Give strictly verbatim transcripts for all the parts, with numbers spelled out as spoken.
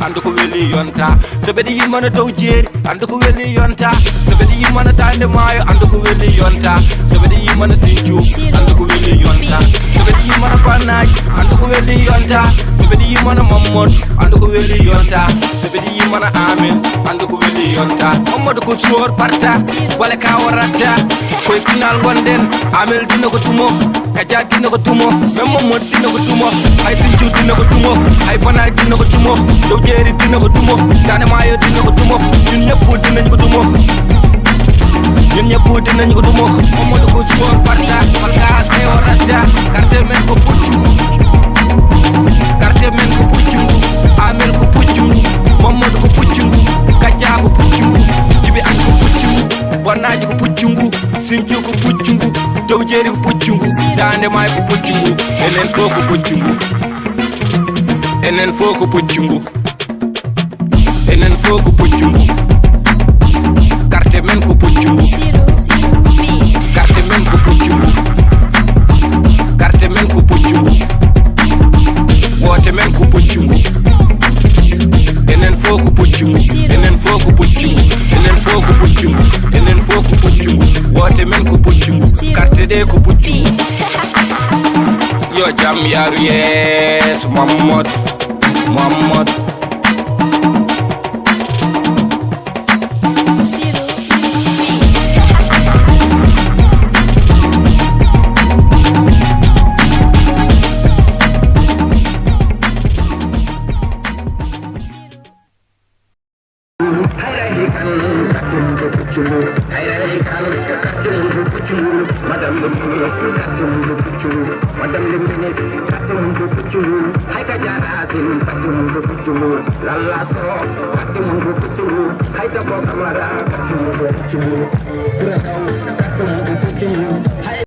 Anndu ko weli yonta. So mbeɗa yimmana dow jeeri, anndu ko weli yonta. So mbeɗa yimmana daande maayo, anndu ko weli yonta. So mbeɗa yimmana Sinthiou, anndu ko weli yonta. So mbeɗa yimmana Bannaaji, anndu ko weli yonta. So mbeɗa yimmana Mamadou, anndu ko weli yonta. So mbeɗa yimmana Amin, anndu ko weli yonta. Mamadou ko joueur parta, wala ka o ratta. Koye final ngonɗen, Amel dina ko dumo. Kaja dina ko dumo, même Mamadou dina ko dumo. Hay Sinthiou dina ko dumo, hay Bana dina ko dumo. Dow jeeri dina ko dumo, daande maayo dina ko dumo. Ñun ñëpp dinañ ko dumo. Ñun ñëpp dinañ ko dumo. Mamadou ko joueur parta, falka kay o ratta. Quartier men ko puccu. Quartier men ko puccu. Amel ko puccu. Mamadou ko puccu. Kaja ko puccu. Jibi an ko puccu. Bannaaji ko puccu. Sinthiou ko puccu ngu, dow jeeri ko puccu ngu, daande maayo ko puccu ngu, enen fof ko puccu ngu. Enen fof ko puccu ngu. Enen fof ko puccu ngu. Quartier men ko puccu ngu. Quartier men ko puccu ngu. Quartier men ko puccu ngu. Woote men ko puccu ngu. Enen fof ko puccu ngu. Enen fof ko puccu ngu. Enen fof ko puccu ngu. Enen fof ko puccu ngu. Woote men ko puccu ngu. Quartier ɗe ko puccu ngu. Yo jam yaru yeeso Mamadou, Mamadou. Hayra he kan, batte mum ko puccu ngu. Hayra he kan, batte mum ko puccu ngu. Madame le ministre, batte mum ko puccu ngu. Madame le ministre, batte mum ko puccu ngu. Hay ka jara sin, batte mum ko puccu ngu. Lalla so, batte mum ko puccu ngu. Hay ta ko kamara, batte mum ko puccu ngu. Kura kaw, batte mum ko puccu ngu. Hay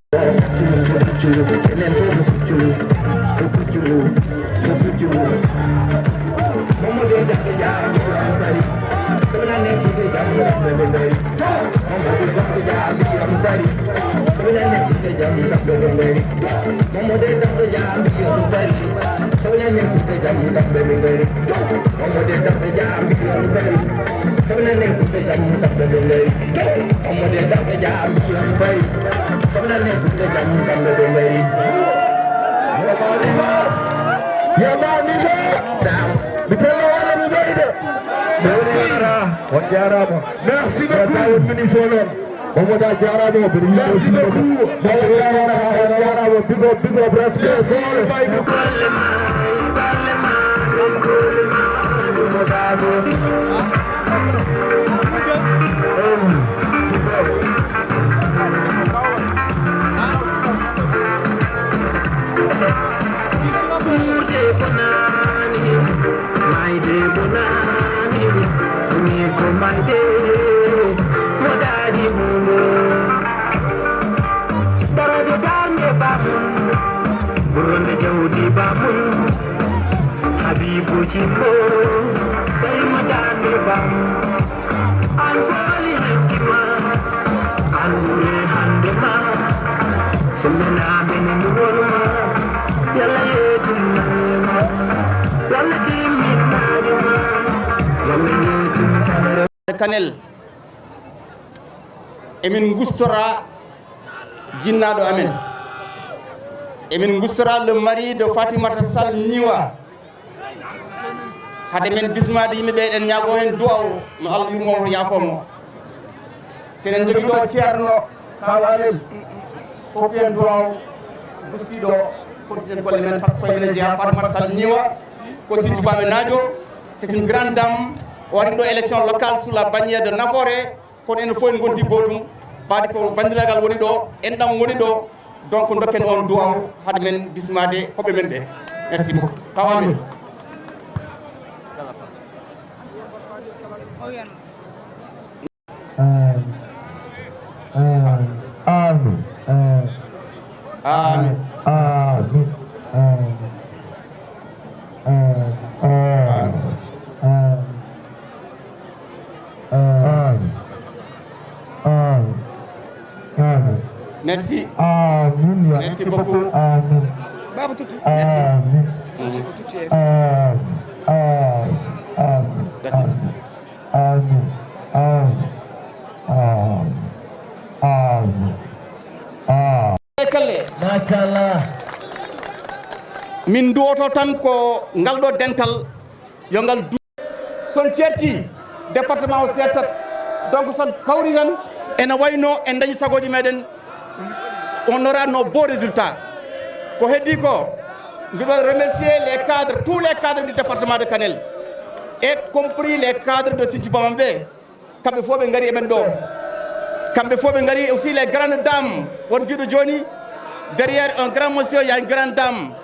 Omo de darɓe jam, kamɓe ɓe ngari. Yamani ba. Mi tella wala mi ɓeyde. Merci. On jaaraama. Merci beaucoup. On mini folon. Omo da jaaraama. Merci beaucoup. Omo jaaraama. Omo jaaraama. Big up, big up, respect. Yes. Ɓurde bonaani, mayde bonaani, ɗum ko mayde mo daɗi mum. Darade darnde bamum, ɓurde jawdi bamum. Habibu Jimbo, darima darnde bamum. An foli hakkima, an ɓure hande ma. Sumnanaaɓe ne mi wonma, Yalla yeetin nanema, Yalla timmin nanema, Yalla yeetin fanare. Kanel, emin gustora jinnaaɗo amen. Emin gustora le mari de Fatimata Sall Niwa. Hade men bismaade yimɓe ɓe, eɗen ñaago heen duwaaw, no Allah yurmo mo, yaafo mo. Seɗen njogii ɗo ceerno, kaaw amen, hokku en duwaaw, gustiiɗo, kontinen golle men, par ce que koye men jeyaa. Fatimata Sall Niwa, ko Sinthiou Bamennaajo, c'est une grande dame, o waɗi ɗo élection locale sous la bannière de Nafoore. Kono enen fof en ngonti gootum, mbaadi ko banndiraagal woni ɗo, enɗam woni ɗo, donc dokken on duwaaw hade men bismaade hoɓɓe men ɓe. Merci beaucoup. Taw amin. Amin. Amin. Amin. Amin. Amin. Amin. Amin. Amin. Amin. Amin. Amin. Merci. Amin. Merci beaucoup. Amin. Amin. Amin. Amin. Min duwoto tan ko ngal ɗo dental, yo ngal du-, son ceerti, département o seertat. Donc son kawri tan, ene wayno en dañi sagooji meɗen, on aura nos beaux résultats. Ko heddi ko, mbiɗo remercier les cadres, tous les cadres du département de Kanel, y compris les cadres de Sinthiou Bamambé. Kamɓe fof ɓe ngari e men ɗo. Kamɓe fof ɓe ngari aussi, les grandes dames. Won mbiɗo jooni, derrière un grand monsieur, il y a une grande dame.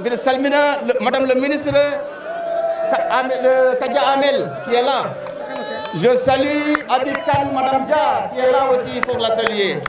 Mbiɗo salmina le, madame le ministre Ka-, Amel, euh, Kadia Amel, qui est là. Je salue Abi Kane, madame Dia, qui est là aussi, il faut la saluer.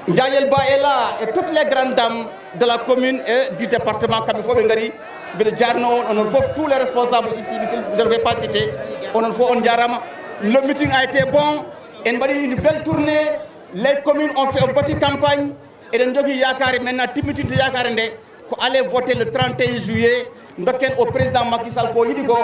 Ndiayel Ba est là, et toutes les grandes dames de la commune et du département, kamɓe fof ɓe ngari. Mbiɗo jarno on, onon fof, tous les responsables ici, monsieur, je ne vais pas citer, onon fof on jarama. Le meeting a été bon, en mbaɗi une belle tournée, les communes ont fait, ont bâti campagne, eɗen jogui yakare maintenant, timmitinto yakare nde, ko aller voter le trente et un juillet, dokken o président Macky Sall ko yiɗi ko,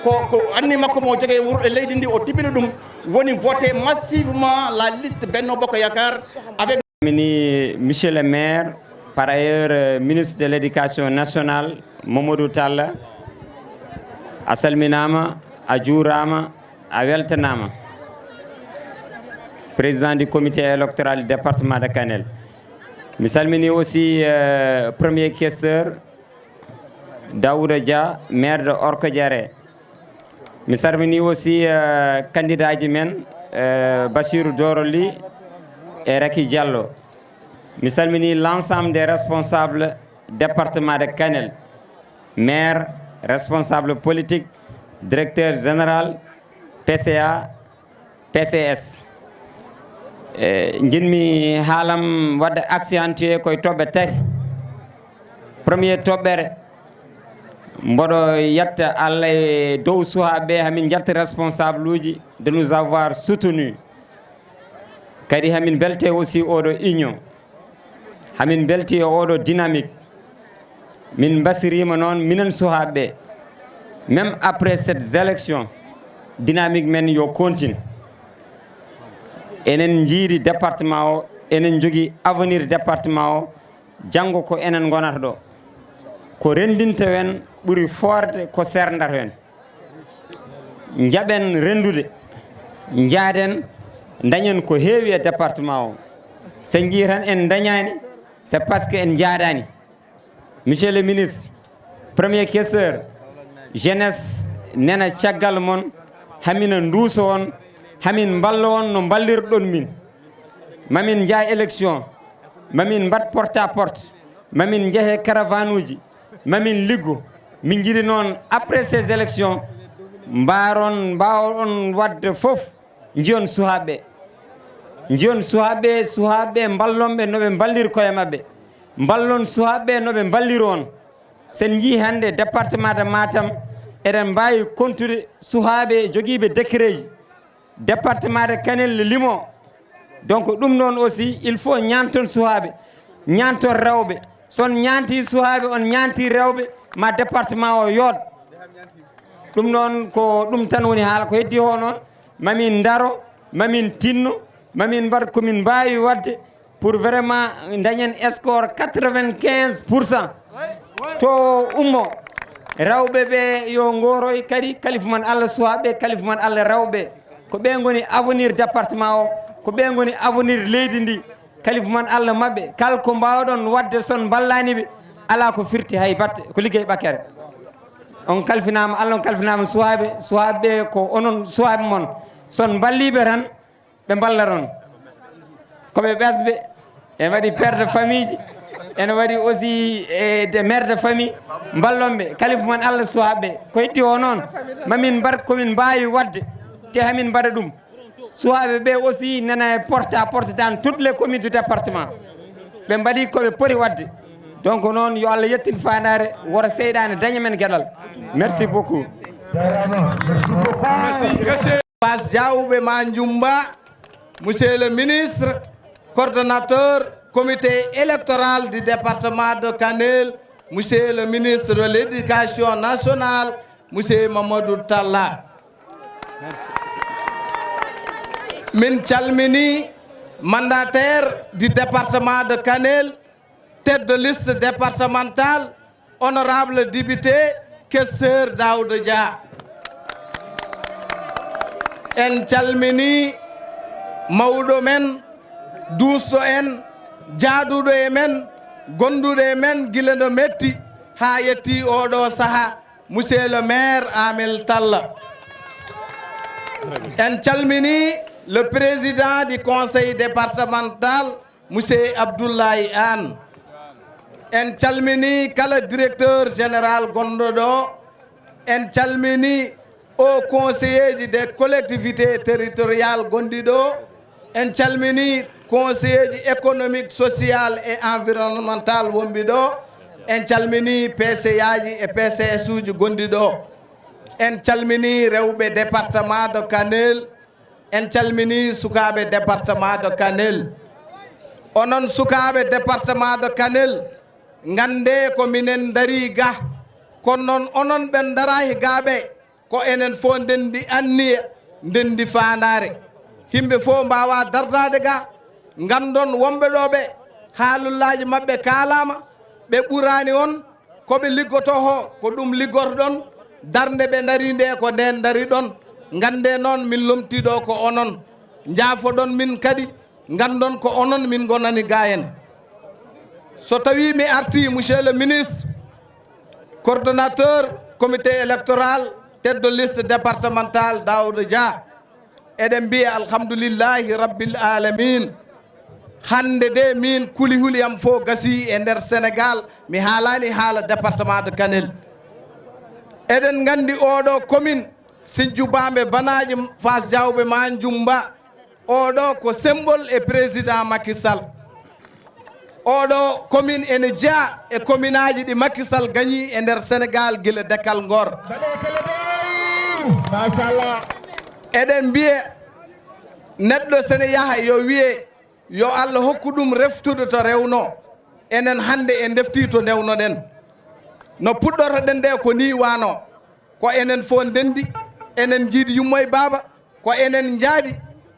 ko, ko anni makko mo jogue wuro e leydi ndi, o timmina ɗum, woni voter massivement la liste Benno Bokk Yakar avec Mini, monsieur le maire, par ailleurs, euh, ministre de l'éducation nationale, Mamadou Talla, a salminama, a juurama, a weltanama. Président du comité électoral du département de Kanel. Mi salmini aussi, euh, premier questeur, Daouda Dia, maire de Orkodiéré. Mi salmini aussi, euh, candidat ji men, euh, Bassirou Doro Ly et Racky Diallo. Mi salmini l'ensemble des responsables département de Kanel, maire, responsable politique, directeur général, P C A, P C S. E, jinmi haalam wadde accentuer koye toɓɓe tati. Premier toɓɓere, mboɗo yetta Allah e dow suhaaɓe ɓe, hamin jetta responsable uji de nous avoir soutenu. Kadi hamin belte aussi oɗo union. Hamin belti e oɗo dynamique. Min mbasirima noon, minen suhaaɓe ɓe, même après cette élection, dynamique men yo continue. Enen njiidi département o, enen njogui avenir département o, janngo ko enen ngonata ɗo. Ko rendinta en ɓuuri foorde ko serdata en. Njaɓen renndude, njaaden, dañen ko heewi e département o. So en njii tan en dañaani, c'est parce que en njaadaani. Monsieur le ministre, premier questeur, jeunesse nena caggal mon, hamina nduuso on, hamin mballa on no mballirɗon min. Mamin njaa élection, mamin mbaɗ porte à porte, mamin njehe caravane uji, mamin liggo. Min njiɗi noon, après ces élections, mbaaron, mbaawa on waɗde fof, njiyon suhaaɓe ɓe. Njiyon suhaaɓe ɓe, suhaaɓe ɓe mballon ɓe no ɓe mballiri koye maɓɓe. Mballon suhaaɓe ɓe no ɓe mballiri on. So en njii hannde département de Matam, eɗen mbaawi kontude suhaaɓe jogiiɓe décret ji. Département de Kanel limo. Donc ɗum ɗon aussi, il faut ñaanton suhaaɓe, ñaanton rewɓe. So on ñaanti suhaaɓe, on ñaanti rewɓe, ma département o yooɗ. Ɗum ɗon ko ɗum tan woni haala. Ko heddi o noon, mamin ndaro, mamin tinno, mamin mbaɗ ko min mbaawi waɗde pour vraiment dañen score quatre-vingt-quinze pour cent. To ummo, rewɓe ɓe yo ngoroy kadi, kalifu mon Allah, suhaaɓe ɓe, kalifu mon Allah, rewɓe. Ko ɓe ngoni avenir département o, ko ɓe ngoni avenir leydi ndi. Kalifu mon Allah maɓɓe, kala ko mbaawɗon waɗde, so on mballaani ɓe, alaa ko firti hay batte, ko liggey ɓakere. On kalfinaama, Allah on kalfinaama suhaaɓe, suhaaɓe ɓe ko onon suhaaɓe mon. So on mballii ɓe tan, ɓe mballat on. Ko ɓe ɓesɓe, ene waɗi père de famille ji, ene waɗi aussi, e, des mères de famille, mballon ɓe. Kalifu mon Allah suhaaɓe ɓe. Ko heddi o noon, mamin mbaɗ ko min mbaawi waɗde, te hamin mbaɗa ɗum. Suwaaɓe ɓe aussi nana e porte à porte dans toutes les communes du département. Ɓe mbaɗi ko ɓe poti waɗde. Donc noon, yo Allah yettin faandaare, woto seyɗaane daña men geɗal. Merci beaucoup. Bas Diawɓe ma Njumba, monsieur le ministre, coordonnateur comité électoral du département de Kanel, monsieur le ministre de l'éducation nationale, monsieur Mamadou Talla. Min calmini mandataire du département de Kanel, tête de liste départementale, honorable député Questeur Daouda Dia. En calminii mawɗo men, duusɗo en, jaaduɗo e men, gonduɗo e men gila no metti haa yettii oɗo saha, monsieur le maire Amel Talla. En calminii le président du conseil départemental, monsieur Abdoulaye Anne. En calminii kala directeur général gonɗo ɗo. En calminii o conseiller ji des collectivités territoriales gonɗi ɗo. En calminii conseiller ji économique, social et environnemental wonɓe ɗo. En calminii P C A ji e P C S uji gonɗi ɗo. En calminii rewɓe département de Kanel. En calminii sukaaɓe département de Kanel. Onon sukaaɓe département de Kanel, nganndee ko minen ndarii ga, kono noon onon ɓen ndaraaki ga ɓe, ko enen fof ndenndi anniya, ndenndi faandaare. Yimɓe fof mbaawaa dardaade ga, nganndon wonɓe ɗo ɓe, haalullaaji maɓɓe kaalaama, ɓe ɓuraani on, ko ɓe liggotoo ko, ko ɗum liggorɗon, darnde ɓe ndarii nde, ko ndeen ndariɗon. Nganndee noon, min lomtii ɗo ko onon. Njaafoɗon min kadi, nganndon ko onon min ngonani ga en. So tawii mi artii, monsieur le ministre, coordonnateur comité électoral, tête de liste départementale Daouda Dia, eɗen mbiya alhamdulillahi rabbil alamin. Hannde de min kulihuli am fof gasii e nder Sénégal, mi haalaani haala département de Kanel. Eɗen nganndi oɗo commune, Sinthiou Bambey, Banaaji, Fass Diawɓe, Manjumba, oɗo ko symbole e président Macky Sall. Oɗo commune ene jeyaa e commune aji ɗi Macky Sall gañi e nder Sénégal gila Dekkal Ngor. Machallah. Eɗen mbiya neɗɗo sene yaha yo wiye yo Allah hokku ɗum reftude to rewno. Enen hannde en ndeftii to ndewnoɗen. No puɗɗortoɗen nde ko ni wano. Ko enen fof ndenndi, enen njiidi yumma e baaba, ko enen njaadi.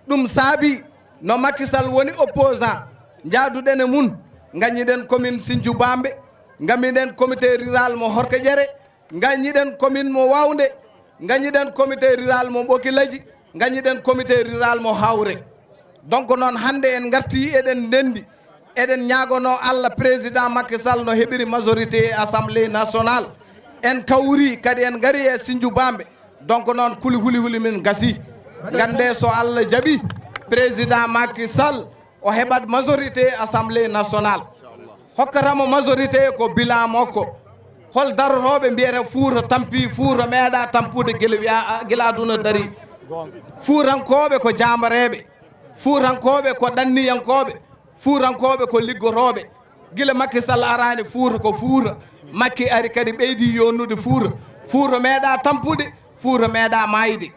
Ɗum saabi no Macky Sall woni opposant, njaaduɗen e mum, ngaññiɗen commune Sinthiou Bambey, ngaññiɗen comité rural mo Horkoƴere, ngaññiɗen commune mo Wawnde, ngaññiɗen comité rural mo Ɓokilaji, ngaññiɗen comité rural mo Hawre. Donc noon hannde en ngartii eɗen ndenndi, eɗen ñaagonoo Allah président Macky Sall no heɓiri majorité e assemblée nationale. En kawri kadi en ngari e Sinthiou Bambey. Donc noon kuli huli huli min gasi. Nganndee so Allah jaɓi président Macky Sall o heɓat majorité assemblée nationale. Hokkatamo majorité ko bilan makko. Hol darotooɓe mbiyata Fuuta tampi, Fuuta meeɗa tampude gila wiya, gila aduna dari. Fuutankooɓe ko jaambareeɓe. Fuutankooɓe ko ɗanniyankooɓe. Fuutankooɓe ko liggotooɓe. Gila Macky Sall araani Fuuta ko Fuuta. Macky ari kadi ɓeydi yonnude Fuuta. Fuuta meeɗa tampude, Fuuta meeɗa maayde.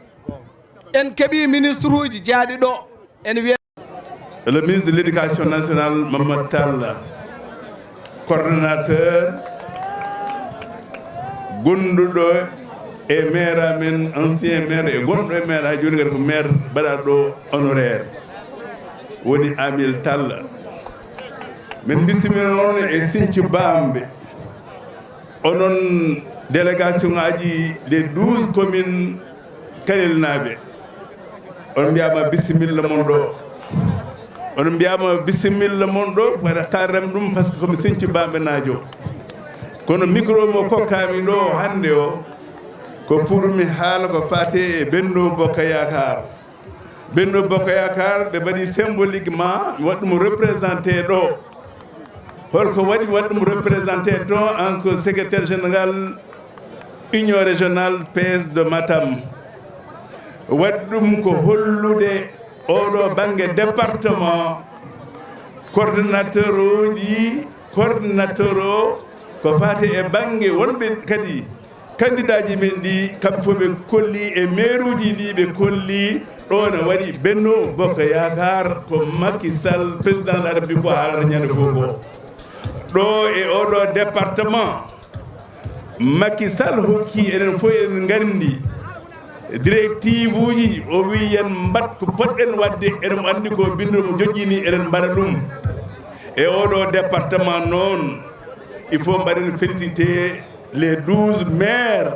En keɓi ministre uji jeyaaɗi ɗo. En wiya Le ministre de l'Éducation nationale, Mamadou Tall, coordonnateur, gonduɗo e maire amen, ancien maire, e gonɗo e maire, ha joni kadi ko maire baɗaɗo honoraire, woni Amil Tall. Min bismina on e Sinthiou Bambey. Onon délégation ngaji des douze communes Kanelnaaɓe, on mbiyama bisimilla mon ɗo. On mbiyama bisimilla mon ɗo, mbaɗa kaalram ɗum, par ce que komi Sinthiou Bambey naajo. Kono micro mo kokkami ɗo hannde o, ko pour mi haala ko faate e Benno Bokk Yaakaar. Benno Bokk Yaakaar, ɓe mbaɗi symboliquement, mi waɗi ɗum représenté ɗo. Holko waɗi, mi waɗi ɗum représenté ɗo en que secrétaire général Union régionale P S de Matam. Waɗi ɗum ko hollude oɗo bannge département, coordonnateur uji, coordonnateur o, ko faati e bannge wonɓe kadi candidat ji men ɗi, kamɓe fof ɓe kolli e maire uji ɗi, ɓe kolli ɗo ne waɗi Benno Bokk Yaakaar ko Macky Sall, président de la République, ko haalata ñande fof ko. Ɗo e oɗo département, Macky Sall hokki, enen fof eɗen nganndi directive uji, o wi yen mbat ko poɗɗen waɗde, eɗen anndi ko binndo mo joƴƴini, eɗen mbaɗa ɗum. E oɗo département noon, Il faut mbaɗen féliciter les douze maires,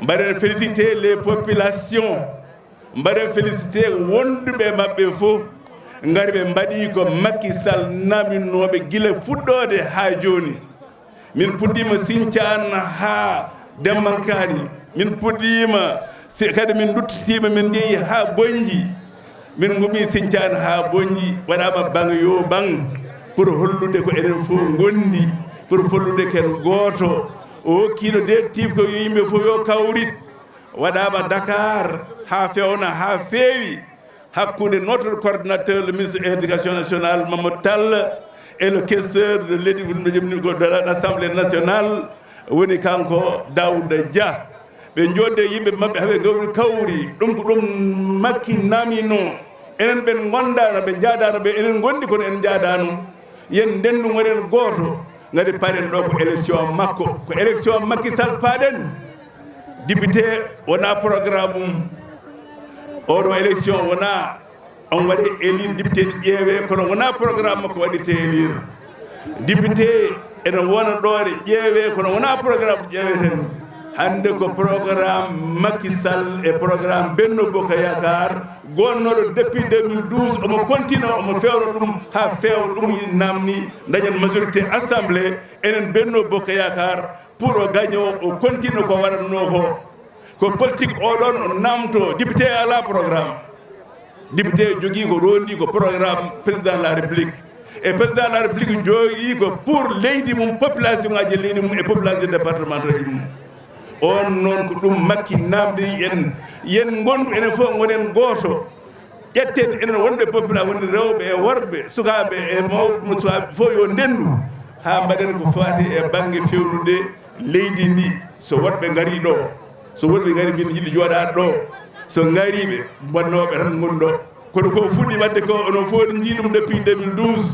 mbaɗen féliciter les populations, mbaɗen féliciter wonduɓe maɓɓe fof, ngari ɓe mbaɗi ko Macky Sall naminooɓe gila fuɗɗoode haa jooni. Min puɗɗiima Sinthiane haa Dembankaani, min puɗɗiima, si kadi min nduttitiima, min njehi haa Bonnji. Min ngumi Sinthiane haa Bonnji, waɗaama baŋ yo baŋ pour hollude ko enen fof ngondi, pour hollude ken gooto. O hokkiino directive ko yo yimɓe fof yo kawrit. Waɗaama Dakar haa fewna, haa feewi, hakkunde notre coordinateur, le ministre de l'Éducation nationale, Mamadou Tall, et le questeur de l'édu-, de l'Assemblée nationale, woni kanko Daouda Dia. Ɓe njodde yimɓe maɓɓe, haɓe gawri kawri. Ɗum ko ɗum Makki namino. Enen ɓen ngondaano, ɓe njaadaano, ɓe enen ngondi kono en njaadaano. Yen ndendu, ngonen gooto, ngati paren ɗo ko élection makko. Ko élection Makki Sall paɗen. Député wona programme mum. Oɗo élection wona on waɗi élire député ne ƴeewe, kono wona programme makko waɗirte élire. Député ene wona ɗoore ƴeewe, kono wona programme ƴeeweten. Hannde ko programme Macky Sall e programme Benno Bokk Yaakaar, gonnooɗo depuis deux mille douze, omo continue, omo fewna ɗum haa feewa, ɗum yiɗi namni, dañen majorité assemblée, enen Benno Bokk Yaakaar, pour o gagne, o continue ko waɗatnoo ko. Ko politique oɗon o namto, député alaa programme. Député jogii ko rondi ko programme président de la République. E président de la République jogii ko pour leydi mum, population ngaji leydi mum e population départemental ji mum. On noon ko ɗum Makki namdi en, yen ngondu enen fof ngonen gooto. Ƴetten enen wonɓe population, woni rewɓe e worɓe, sukaaɓe e mawɓe, sukaaɓe fof yo ndendu haa mbaɗen ko faati e bannge fewnude leydi ndi. So woɗɓe ngarii ɗo, so woɗɓe ngarii min yiɗi jooɗaade ɗo, so ngariiɓe mbonnooɓe tan ngoni ɗo. Kono ko fuɗɗi waɗde ko, onon fof eɗen njii ɗum depuis deux mille douze.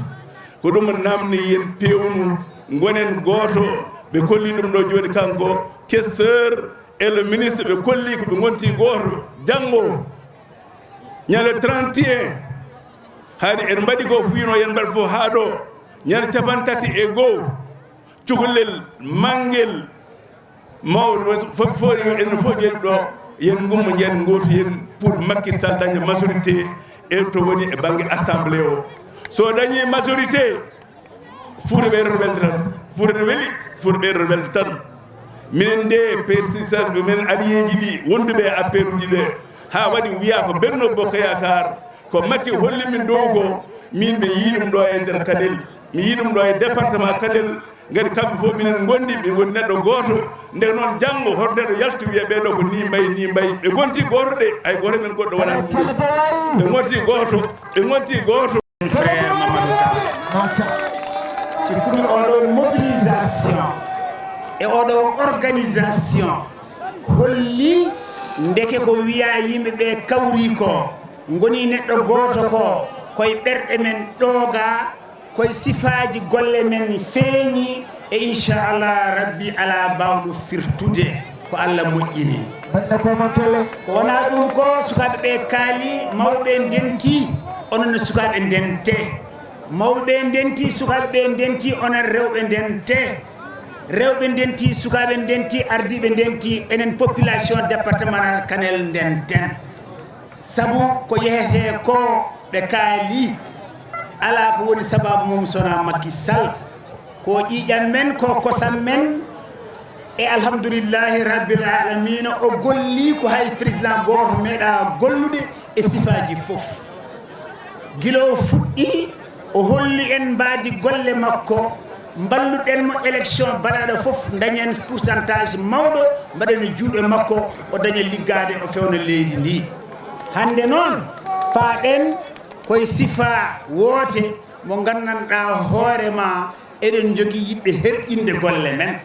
Ko ɗum namni yen pewnu, ngonen gooto. Ɓe kolli ɗum ɗo jooni, kanko questeur et le ministre, ɓe kolli ko ɓe ngonti gooto. Janngo, ñande trente et un, hari en mbaɗi ko fuyno yen mbaɗ fof haa ɗo, ñande cappanɗe tati e goo, cukalel, manngel, mawɗo, fof, fof, en fof ƴeewi ɗo, yen ngummo, yen ngootu, yen pour Macky Sall daña majorité e to woni e bannge assemblée o. So dañi majorité, Fuuta ɓe roto welde tan. Fuuta no weli, Fuuta ɓe roto welde tan. Minen nde persistance ɓe, minen alliéji ɗi, wonduɓe e affaire uji ɗe, haa waɗi wiya ko Benno Bokk Yaakaar, ko Macky holli min dow ko, min ɓe yii ɗum ɗo e nder Kanel, mi yii ɗum ɗo e département Kanel, ngati kamɓe fof minen ngondi, ɓe ngoni neɗɗo gooto. Nde noon janngo hoto neɗɗo yaltu wiya ɓee ɗo ko ni mbayi, ni mbayi. Ɓe ngonti gooto de, hay gooto men goɗɗo wonani ɗum. Ɓe ngonti gooto, ɓe ngonti gooto. Frère Mamadou Ka. Ɗum oɗon mobilisation e oɗon organisation holli ndeke ko wiya yimɓe ɓe kawri ko, ngoni neɗɗo gooto ko, koye ɓerɗe men ɗooga, koye sifaaji golle men feeñi, e inchallah rabbi alaa baawɗo firtude ko Allah moƴƴini. Baɗɗo ko makkele. Ko wonaa ɗum ko sukaaɓe ɓe kaali, mawɓe ndenti, onon no sukaaɓe ndente. Mawɓe ndenti, sukaaɓe ɓe ndenti, onon rewɓe ndente. Rewɓe ndenti, sukaaɓe ndenti, ardiiɓe ndenti, enen population départemental Kanel ndenten. Sabu ko yehetee ko ɓe kaali, alaa ko woni sabaabu mum so wonaa Macky Sall. Ko ƴiiƴam men, ko kosam men, e alhamdulillahi rabbil alamina, o golli ko hay président gooto meeɗaa gollude e sifaaji fof. Gila o fuɗɗi, o holli en mbaadi golle makko, mballuɗen mo élection baɗaaɗo fof, dañen pourcentage mawɗo, mbaɗen e juuɗe makko, o daña liggaade, o fewna leydi ndi. Hannde noon, paaɗen koye sifa woote mo nganndanɗaa hoore ma, eɗen njogii yiɗɓe herƴinde golle men.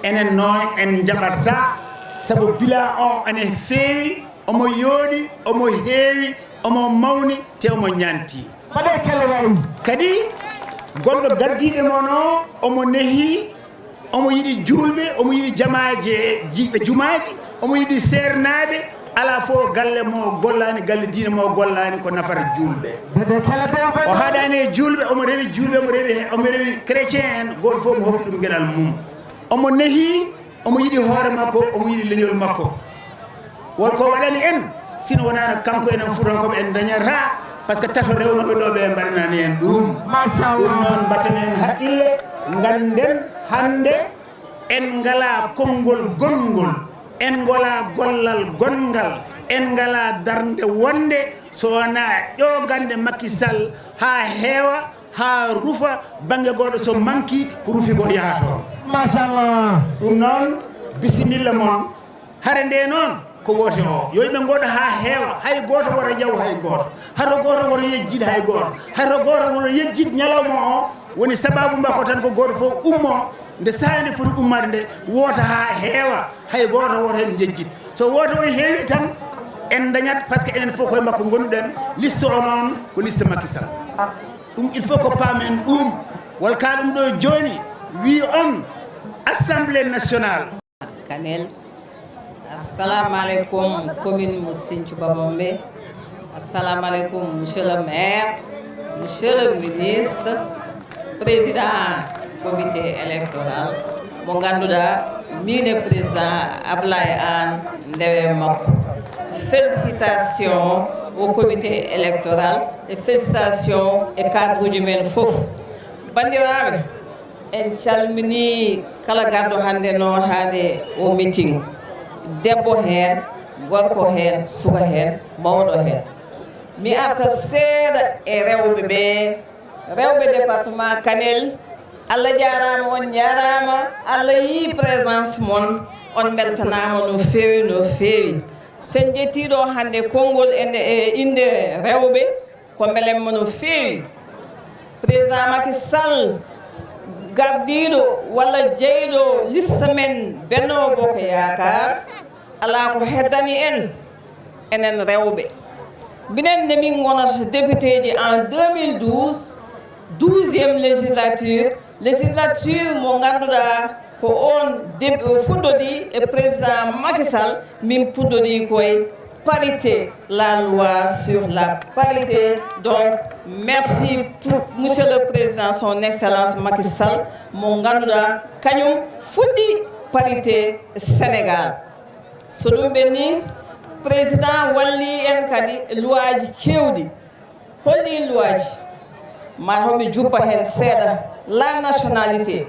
Enen noon en njaɓataa, sabu bilan o ene feewi, omo yooɗi, omo heewi, omo mawni, te omo ñaanti. Mbaɗee kala wayi. Kadi, gonɗo gardiiɗo mon o, omo nehii, omo yiɗi juulɓe, omo yiɗi jamaaje, ji-, jumaaji, omo yiɗi seernaaɓe, Alaa fof galle mo gollaani, galle diine mo gollaani, ko nafata juulɓe. O haɗaani e juulɓe, omo rewi juulɓe, omo rewi, omo rewi chrétien en, gooto fof mo hokki ɗum geɗal mum. Omo nehi, omo yiɗi hoore makko, omo yiɗi leñol makko. Won ko waɗani en, sino wonaano kanko, enen Fuutankooɓe en dañata, parce que tato rewnooɓe ɗo ɓe mbaɗanaani en ɗum. Machallah. Ɗum noon, mbatten en haqqille, ngannden hannde en ngalaa konngol gonngol, en ngalaa gollal gonngal, en ngalaa darnde wonnde so wonaa ƴoogande Macky Sall haa heewa, haa rufa bannge gooto, so manki ko rufi ko yaha toon. Machallah. Ɗum noon, bisimilla mon. Hare nde noon ko woote o. Yo yimɓe ngooɗo haa heewa, hay gooto wota yaw hay gooto. Hato gooto wota yejjid hay gooto. Hato gooto wota yejjid ñalawma o. Woni sababu makko tan ko gooto fof ummo nde saa'i nde foti ummaade nde, woota haa heewa, hay gooto wota heen jejjid. So woote o heewi tan, en dañat, parce que enen fof koye makko ngonduɗen, liste o noon ko liste Macky Sall. Ɗum il faut ko paamen ɗum. Wal ka ɗum ɗo jooni, wi on Assemblée nationale. Kanel. Assalamu alaikum, commune mo Sinthiou Babombe. Assalamu alaikum, monsieur le maire, monsieur le ministre, président comité électoral, mo ngannduɗaa miin e président Ablaye Anne ndewe makko. Félicitations au comité électoral et félicitations e cadre uji men fof. Banndiraaɓe, en calminii kala garɗo hannde nootaade o meeting, debbo heen, gorko heen, suka heen, mawɗo heen. Mi arta seeɗa e rewɓe ɓee, rewɓe département Kanel. Allah jaaraama, on njaaraama, Allah yii présence mon, on mbeltanaama no feewi, no feewi. Sen ƴettii ɗo hannde konngol e nde, e innde rewɓe, ko mbelemma no feewi. Président Macky Sall, gardiiɗo walla jeyɗo liste men Benno Bokk Yaakaar, alaa ko heddani en, enen rewɓe. Minen nde min ngonata députéji en deux mille douze, douzième législature, législature mo ngannduɗaa ko on deb-, fuɗɗodii e président Macky Sall, min puɗɗodii koye parité, la loi sur la parité. Donc, merci pour monsieur le président, son excellence Macky Sall, mo ngannduɗaa kañum fuɗɗi parité Sénégal. So ɗum ɓenni, président walli en kadi e luwaaji keewɗi. Holɗi luwaaji? Mataw mi juppa heen seeɗa, la nationalité.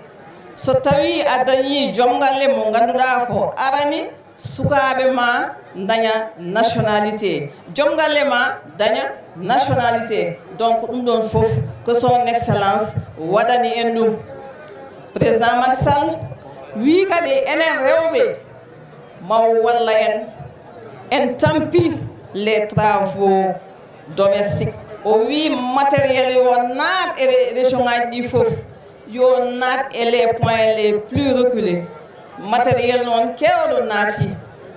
So tawii a dañii joom galle mo ngannduɗaa ko arani, sukaaɓe ma daña nationalité, joom galle ma daña nationalité. Donc, ɗum ɗoon fof ko son excellence waɗani en ɗum. Président Macky Sall wii kadi enen rewɓe, ma o walla en, en tampi les travaux domestiques. O wii matériel yo naat e re-, région ngaji ɗi fof, yo naat e les points les plus reculés. Matériel noon keewɗo naati,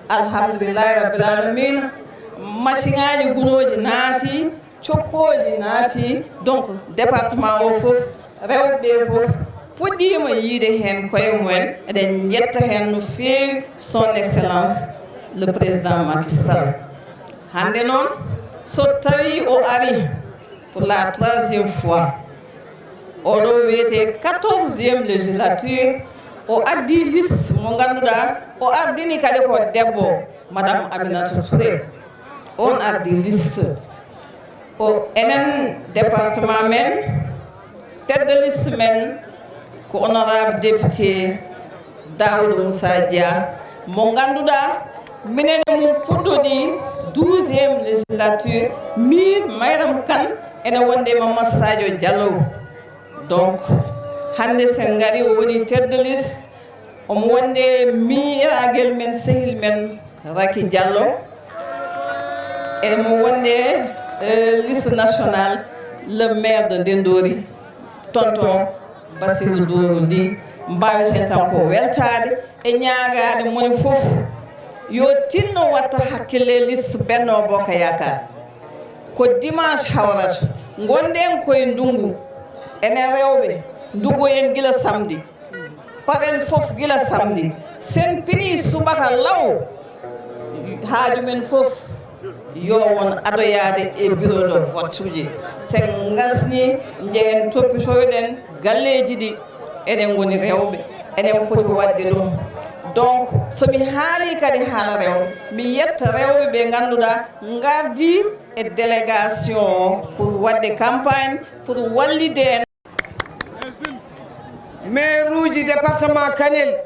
alhamdulillahi rabbil alamina. Machine ngaji gunooji naati, cokkooji naati. Donc, département o fof, rewɓe ɓe fof puɗɗiima yiide heen koye mumen. Eɗen njetta heen no feewi son excellence le président Macky Sall. Hannde noon, so tawii o ari pour la troisième fois, oɗo wiyetee quatorzième législature, o addi liste mo ngannduɗaa, o ardini kadi ko debbo, Madame Aminata Touré. On ardi liste. O enen département men, tête de liste men ko honorable député Daouda Moussa Dia, mo ngannduɗaa minen e mum puɗɗoɗi douzième législature, miin Mayram Kane ene wonde e Mamadou Sadio Diallo. Donc, hannde sen ngari, o woni tête de liste, omo wonde miñiragel men, sehil men, Racky Diallo. Emo wonde, eh, liste nationale, le maire de Ndendori, tonton Bassirou Doro Ly. Mbaaweten tan ko weltaade e ñaagaade moni fof yo tinno watta hakkille liste Benno Bokk Yaakaar. Ko dimanche hawrata, ngonɗen koye ndunngu, enen rewɓe, nduggoyen gila samedi. Paren fof gila samedi. Sen pini subaka law, Haaju men fof yo won adoyaade e bureau de vote uji. Sen ngasni, njehen toppitoyɗen galleeji ɗi. Eɗen ngoni rewɓe, eɗen poti waɗde ɗum. Donc, so mi haalii kadi haala rewɓe, mi yetta rewɓe ɓe ngannduɗaa ngardi e délégation o pour waɗde campagne, pour wallide en. Maire uji département Kanel,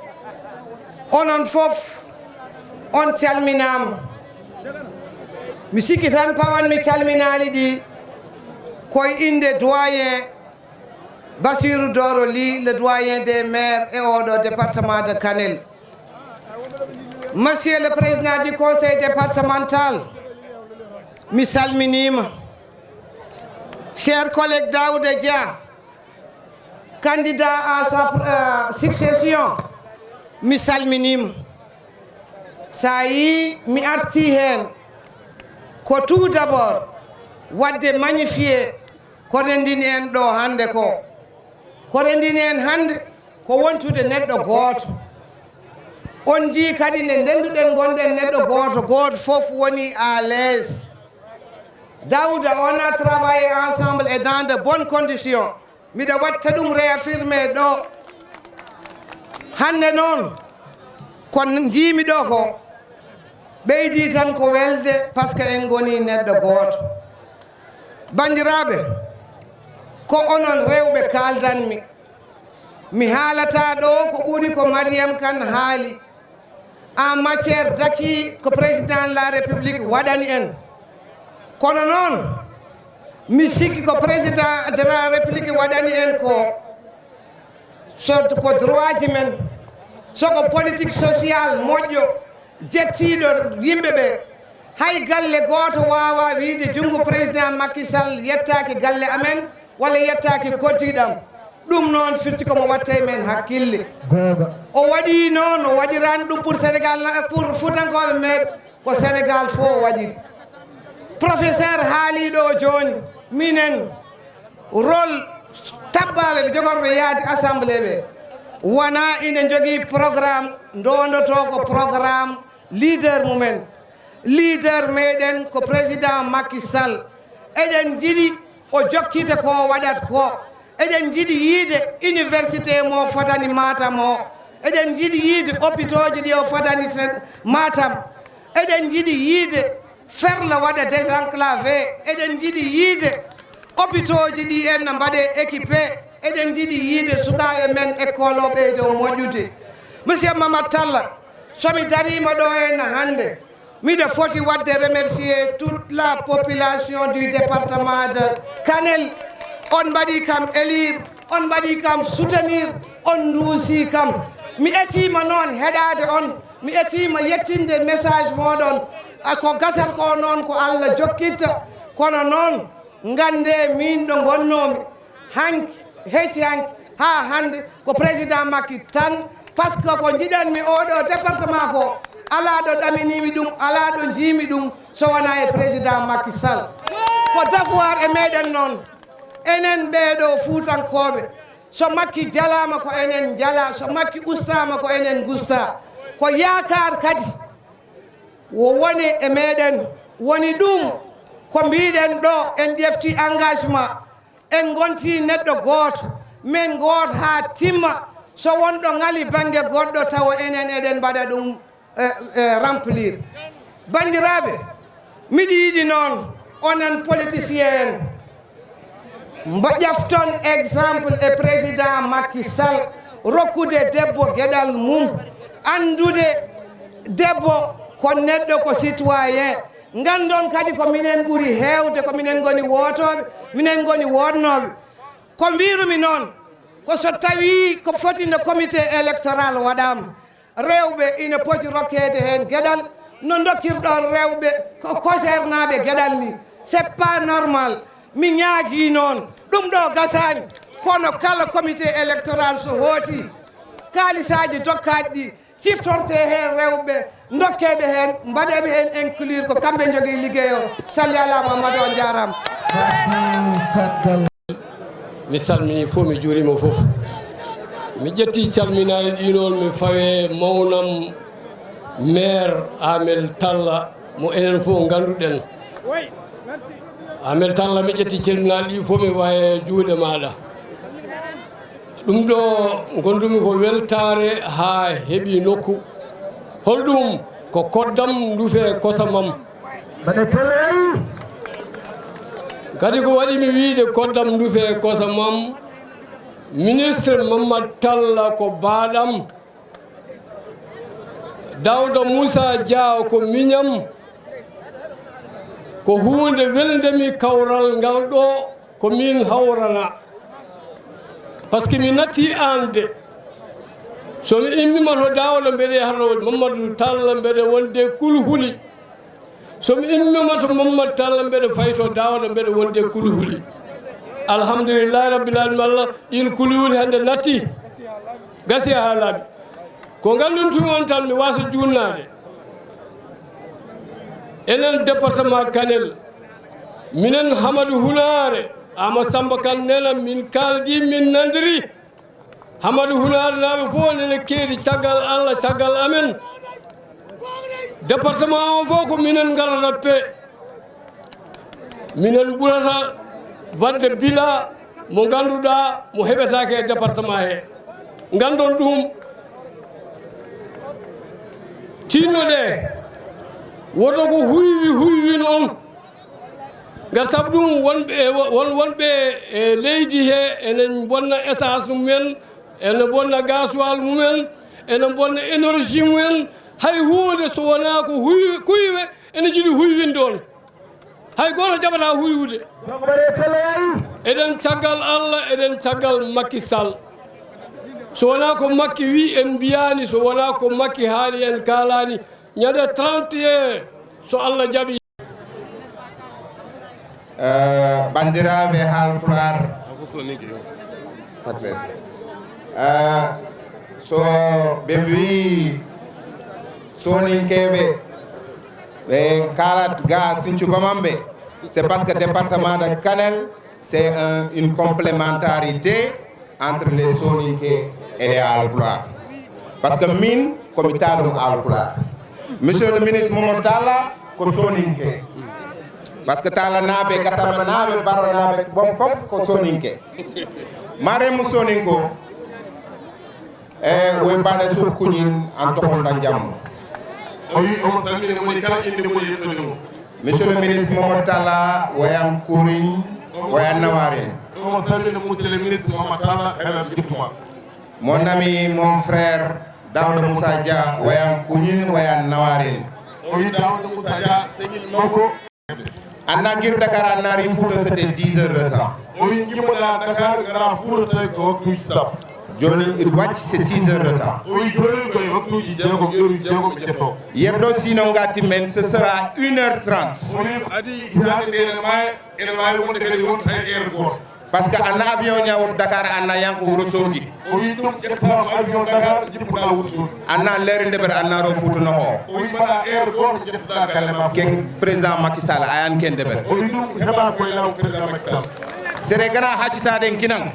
onon fof on calminaama. Mi sikki tan pawan mi calminaali ɗi koye innde doyen Bassirou Doro Ly, le doyen des maires e oɗo département de Kanel. Monsieur le président du conseil départemental, mi salminiima. Cher collègue Daouda Dia, candidat à sa, euh, succession, mi salminiima. Sa yii mi arti heen, ko tout d'abord waɗde magnifier ko renndini en ɗo hannde ko. Ko renndini en hannde ko wontude neɗɗo gooto. On njii kadi nde ndennduɗen ngonɗen neɗɗo gooto, gooto fof woni à l'aise. Daouda, on a travaillé ensemble et dans de bonnes conditions. Miɗo watta ɗum réaffirmé ɗo. Hannde noon, ko njiimi ɗo ko, ɓeydi tan ko welde, parce que en ngoni neɗɗo gooto. Banndiraaɓe, ko onon rewɓe kaaldanmi. Mi haalata ɗo ko ɓuri ko Mariam Kane haali. En matière d'acquis ko président de la République waɗani en. Kono noon, mi sikki ko président de la République waɗani en ko, so ko droit ji men, so ko politique sociale moƴƴo, jettiiɗo yimɓe ɓe, hay galle gooto waawaa wiyde junngo président Macky Sall yettaaki galle amen, walla yettaaki koddiiɗam. Ɗum noon firti ko mo watta e men hakkille. Gooba. O waɗi noon, o waɗirani ɗum pour Sénégal, pour Fuutankooɓe, mais ko Sénégal fof o waɗiri. Professeur haaliiɗo o jooni, minen, rôle tabbaaɓe ɓe jogorɓe yaade assemblée ɓe, wonaa ina njogii programme, ndondoto ko programme leader mumen. Leader meɗen ko président Macky Sall. Eɗen njiɗi o jokkita ko waɗat ko. Eɗen njiɗi yiide université mo fotani Matam o. Eɗen njiɗi yiide hôpitaux ji ɗi o fotani Matam. Eɗen njiɗi yiide Ferlo waɗa désenclavé. Eɗen njiɗi yiide hôpitaux ji ɗi en no mbaɗe équipé. Eɗen njiɗi yiide sukaaɓe men école o ɓeydo moƴƴude. Monsieur Mamadou Talla, so mi dariima ɗo en hannde, miɗo foti waɗde remercier toute la population du département de Kanel. On mbaɗi kam élire, on mbaɗi kam soutenir, on nduusi kam. Mi etiima noon heɗaade on, mi etiima yettinde message mooɗon. A, ko gasat ko noon ko Allah jokkitta, kono noon nganndee miin ɗo ngonnoomi. Hanki, hecci hanki, haa hannde ko président Macky tan, parce que ko njiɗanmi oɗo département ko, alaa ɗo ɗaminimi ɗum, alaa ɗo njiimi ɗum, so wonaa e président Macky Sall. Ko devoir e meɗen noon, enen ɓeeɗo Fuutankooɓe, so Macky jalaama ko enen njala, so Macky ustaama ko enen ngusta. Ko yaakaar kadi wo woni e meɗen, woni ɗum ko mbiɗen ɗo, en ƴefti engagement. En ngonti neɗɗo gooto, men gooto haa timma. So won ɗo ŋali bannge goɗɗo, tawa enen eɗen mbaɗa ɗum, eh, eh, remplir. Banndiraaɓe, miɗo yiɗi noon, onon politicien en, mbo ƴefton exemple e président Macky Sall, rokkude debbo geɗal mum, anndude debbo ko neɗɗo, ko citoyen. Nganndon kadi ko minen ɓuri heewde, ko minen ngoni wootooɓe, minen ngoni wootnooɓe. Ko mbiirumi noon, ko so tawii ko foti no comité électoral waɗaama, rewɓe ina poti rokkeede heen geɗal, no ndokkirɗon rewɓe ko concernaaɓe geɗal ni. C'est pas normal. Mi ñaagii noon. Ɗum ɗo gasaani. Kono kala comité électoral so hooti, kaalisaaji dokkaaɗi ɗi, ciftortee heen rewɓe, ndokkeeɓe heen, mbaɗeeɓe heen inclure, ko kamɓe njogii liggey o. Salli alaa Muhammadu, on njaaraama. Mi salminii fof, mi juuriima fof. Mi ƴettii calminaali ɗii noon, mi fawee mawnam Maire Amel Talla, mo enen fof ngannduɗen. Amel Talla, mi ƴetti calminal ɗi fof, mi waye juuɗe maaɗa. Ɗum ɗo ngondumi ko weltaare haa heɓi nokku. Holɗum? Ko koddam ndufe kosamam. Mbaɗe pelleeyi. Kadi ko waɗi mi wiide koddam ndufe kosamam, ministre Mamadou Talla ko baaɗam. Daouda Moussa Dia ko miñam. Ko huunde welnde mi kawral ngal ɗo, ko min hawrana. Parce que mi natti aan de. So mi immima to Daouda mbeɗe haro Mamadou Talla mbeɗe wonde kulhuli. So mi immima to Mamadou Talla mbeɗe fay to Daouda mbeɗe wonde kulhuli. Alhamdulillahi rabbil alamin, Allah ɗin kulhuli hannde natti. Gasi haa laaɓi. Ko nganndon tumi on tan mi waasa juunnaade. Enen département Kanel, minen Hamadu Hunaare, Ama Samba Kan nena min kaaldi min nandiri. Hamadu Hunaare naaɓe fof nene keedi caggal Allah, caggal amen. Département o fof ko minen ngarata pe. Minen ɓurata waɗde bila mo ngannduɗaa mo heɓetaake e département he. Nganndon ɗum. Tinno ɗe. Woto ko huywi huywin on. Ngar sabu ɗum wonɓe, won, wonɓe e leydi he enen bonna essence mumen, ene bonna gasoil mumen, ene bonna énergie mumen. Hay huunde so wonaa ko huy-, kuywe ene jiɗi huywinde on. Hay gooto jaɓataa huywude. Eɗen caggal Allah, eɗen caggal Macky Sall. So wonaa ko Macky wi en mbiyaani, so wonaa ko Macky haali en kaalaani, ñande trente et un, so Allah jaɓi. Eh, banndiraaɓe Haalpulaar, eh, so ɓe mbii Sooninkeeɓe, ɓe kaalat ga Sinthiou Bamambé, c'est parce que département de Kanel, c'est un, une complémentarité entre les Soninké et les Haalpulaar. Parce que min, ko mi taalum Haalpulaar. Monsieur le ministre Momodou Talla, ko Soninké. Parce que Talla naaɓe, Gassama naaɓe, Baro naaɓe, bon fof ko Soninké. Maremu Soninko, e woy bane suuf kuñin an toxon na jàmm. O wi omo salmini moni kala inde moni e yettoode mum. Monsieur le ministre Momodou Talla, wayan kurin, wayan nawarin. Omo salmini monsieur le ministre Momodou Talla, heɓe jittuma. Mon ami, mon frère, Daouda Moussa Dia, wayan kuñin, wayan nawarin. O wi Daouda Moussa Dia, sehil makko. Anna gir Dakar, anna ri Fouta, c'était dix heures de temps. O wi jimmoɗa Dakar, ngara Fouta, tawi ko waktuuji sappo. Joni it wàcc, c'est six heures de temps. O wi joni koye waktuuji jeegom, heure jeegom e jettoo. Yeddo sino ngati men, ce sera une heure trente. O wi adi hitaande nde ene maaya, ene waawi wonde kadi wonta hay heure gooto. Parce que anna avion ñawot Dakar, anna yanko Wuro Sogi. O wi ɗum ƴettata ko avion Dakar, jippuɗa Wuro Sogi. Anna leeri ndeɓer, anna ro Fouta no o. O wi mbaɗa heure gooto, ƴettuɗa galle ma. Ke président Macky Sall, ayan ke ndeɓer. O wi ɗum heɓa koye law président Macky Sall. Sere gana haccitaɗen kinan.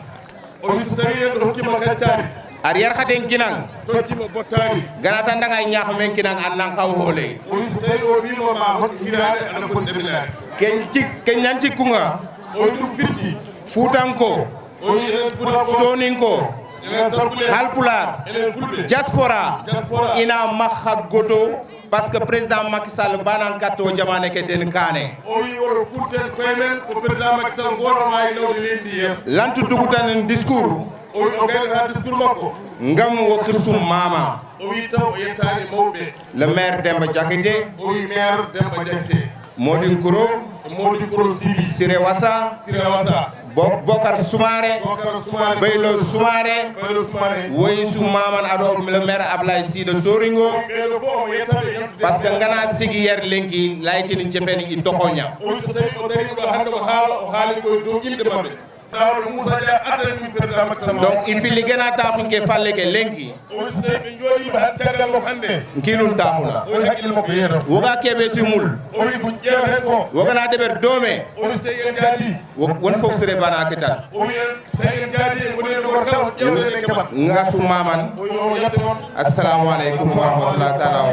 O wi so tawi en ɗo hokkima kaccaari. Ar yarxaten kinan. Toccima bottaari. Gana tan daga ñaax men kinan, annan xaw hoole. O wi so tawi o wima ma hokki hiraade, aɗa foti ɗaminaade. Ken cik, ken ñan cikkunga. O wi ɗum firti. Fuutanko. O wi enen Fuutanko. Sooninko. Enen Sarkuleer. Halpulaar. Enen Fulɓe. Diaspora. Diaspora. Ina maxa goto, parce que président Macky Sall banan katto jamaane ke den kaane. O wi oɗo kutten koye men ko président Macky Sall gooto waawi nawde leydi ndi yeeso. Lantu dugutan discours. O wi o gaynata discours makko. Ngam wo kirsum mama. O wi taw o yettaani mawɓe. Le maire Demba Diakité. O wi maire Demba Diakité. Modin Kuro. Modin Kuro Sibi. Sire Wasa. Sire Wasa. Bo-, Bokar Soumaré. Bokar Soumaré. Baylo Soumaré. Baylo Soumaré. Woyi su maman ado le maire Ablaye Sida Soringo. Ɓeɗo fof omo yettaɓe yettude. Parce que ngana sigi yer lenki laytini cepeni i tokoña. O wi so tawi o dari ɗo hannde o haala, o haali koye dow inɗe maɓɓe. Daawuda Muusa Dia addani min président Macky Sall. Donc, il faut ligena ta funke falle ke lenki. O wi so tawi ɓe njooɗiima haa caggal makko hannde. Nkilun ta huna. O wi hakkille makko yeeto. Woga kebe simul. O wi ko ƴeewten ko. Woga na deber dome. O wi so tawi en jaadi. Wo-, won fof sere bana ketal. O wi en so tawi en jaadi e woni no gorka o ƴeewten en keɓat. Nga su maman. O wi o yetta on. Assalamu alaikum wa rahmatullahi ta'ala wa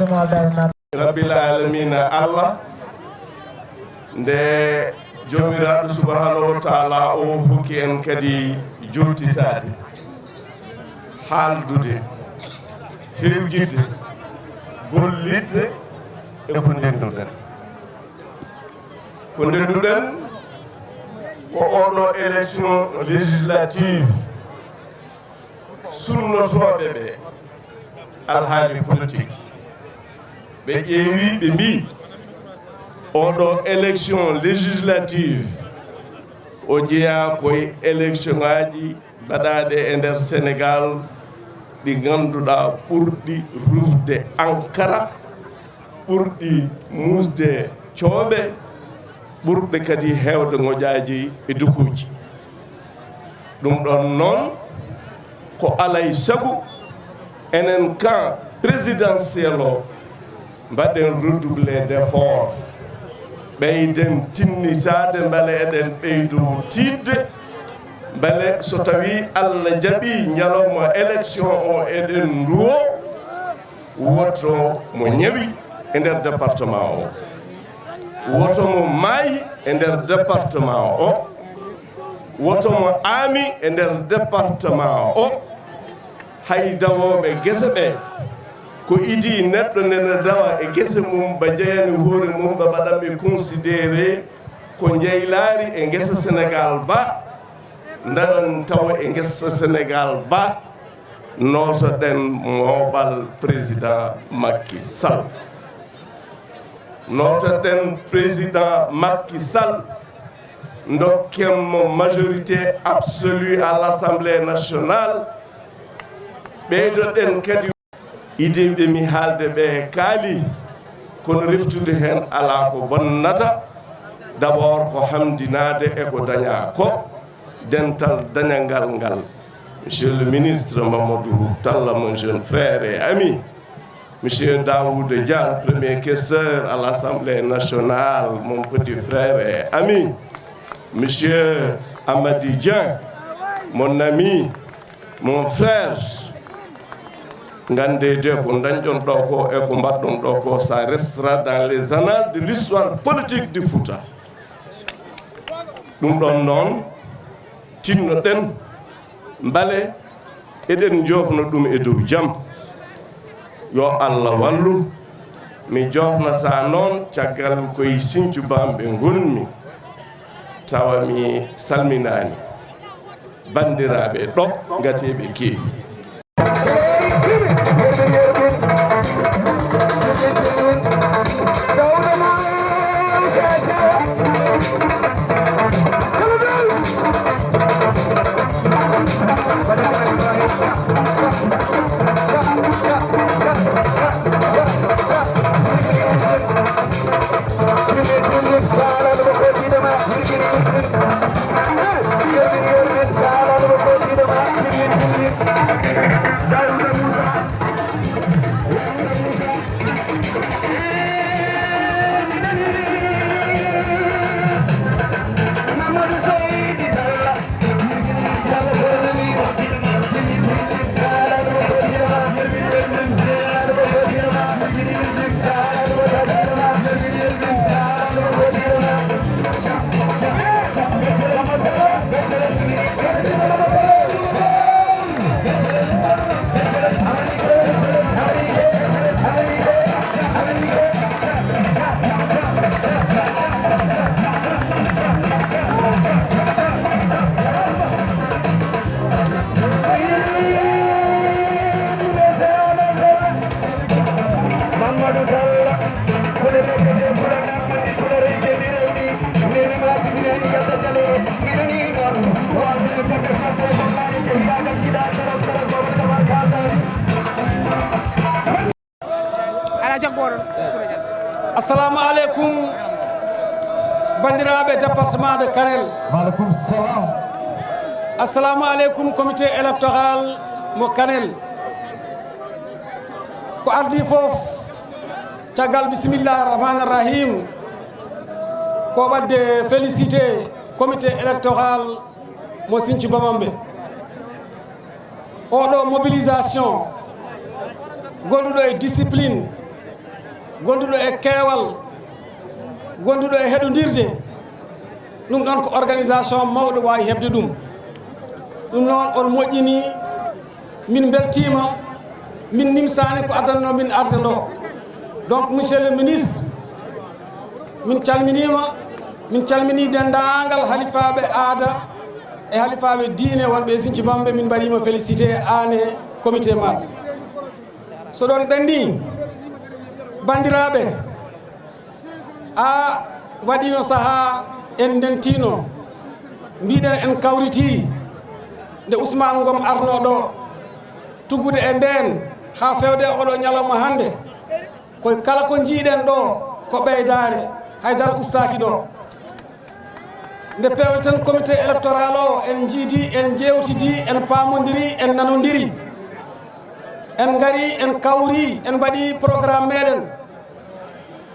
barakatuh. Rabbil alamina Allah, nde Joomiraaɗo subhaanahu wa taala o hokki en kadi jooɗitaade, haaldude, fewjidde, gollidde e ko ndennduɗen. Ko ndennduɗen ko oɗo élection législative, sunnotooɓe ɓe alhaali politique, ɓe ƴeewi, ɓe mbii, oɗo élection législative o jeyaa koye élection ngaaji baɗaaɗe e nder Sénégal, ɗi ngannduɗaa ɓurɗi rufde Ankara, ɓurɗi muusde cooɓe, ɓurɓe kadi heewde ngoƴaaji e dukuuji. Ɗum ɗoon noon, ko alaa e sago enen camp présidentiel o, mbaɗen redoubler d'effort, ɓeyden tinnitaade, mbele eɗen ɓeydo tiiɗde, mbele so tawii Allah jaɓii ñalawma élection o eɗen nduwo, woto mo ñawi e nder département o, woto mo maayi e nder département o, woto mo aami e nder département o. Hay dawooɓe gese ɓe, ko idii neɗɗo nena dawa e gese mum, ba jeyani hoore mum, ba mbaɗanɓe considéré ko njeylaari e ngesa Sénégal ba, ndaɗon tawa e ngesa Sénégal ba, nootoɗen mooɓal président Macky Sall. Nootoɗen président Macky Sall, ndokken mo majorité absolue à l'Assemblée nationale, ɓeydoɗen kadi. Idée ɓe mi haalde ɓe kaali, kono reftude heen alaa ko bonnata. D'abord ko hamdinaade e ko dañaa ko, dental dañangal ngal. Monsieur le ministre Mamadou Talla, mon jeune frère et ami. Monsieur Daouda Dia, premier questeur à l'Assemblée nationale, mon petit frère et ami. Monsieur Amady Dieng, mon ami, mon frère. Ngannde de ko dañɗon ɗo ko e ko mbaɗɗon ɗo ko, ça restera dans les annales de l'histoire politique du Fouta. Ɗum ɗon noon, tinnoɗen, mbele eɗen joofno ɗum e dow jam. Yo Allah wallu. Mi joofnata noon caggal koye Sinthiou Bamɓe ngonmi, tawa mi salminaani banndiraaɓe ɗo ngateeɓe keewi. Mamadou Talla, kule lekete, kule namandi, kule reyke, lironi, nene mati, nene yalla jale, nene ni non, wa kule jabbe jabbe, hollani, jehiragal, yida, torok, torok, gobe, tabarkalla. Ala jaggooɗo. Assalamu aleykum. Banndiraaɓe département de Kanel. Maaleykum salaam. Assalamu aleykum, comité électoral mo Kanel. Ko ardii fof, caggal bisimillahi rahmani rahim, ko waɗde félicité comité électoral mo Sinthiou Bamambé. Oɗo mobilisation, gonduɗo e discipline, gonduɗo e keewal, gonduɗo e heɗodirde, ɗum ɗon ko organisation mawɗo waawi heɓde ɗum. Ɗum noon, on moƴƴini, min mbeltiima, min nimsaani ko addanno min arde ɗo. Donc, monsieur le ministre, min calminiima, min calminii denndaangal halifaaɓe aada e halifaaɓe diine wonɓe e Sinthiou Bamambé, min mbaɗiima félicité aan e comité maaɗa. So ɗon ɓenni, banndiraaɓe, a waɗiino sahaa en ndentiino, mbiɗen en kawritii nde Ousmane Ngom arnoo ɗo, tuggude e ndeen haa feewde oɗo ñalawma hannde. Koy kala ko njiiɗen ɗo ko ɓeydaare, hay dara ustaaki ɗo. Nde peewten comité électoral o, en njiidi, en njeewtidi, en paamondiri, en nanondiri. En ngari, en kawri, en mbaɗi programme meɗen.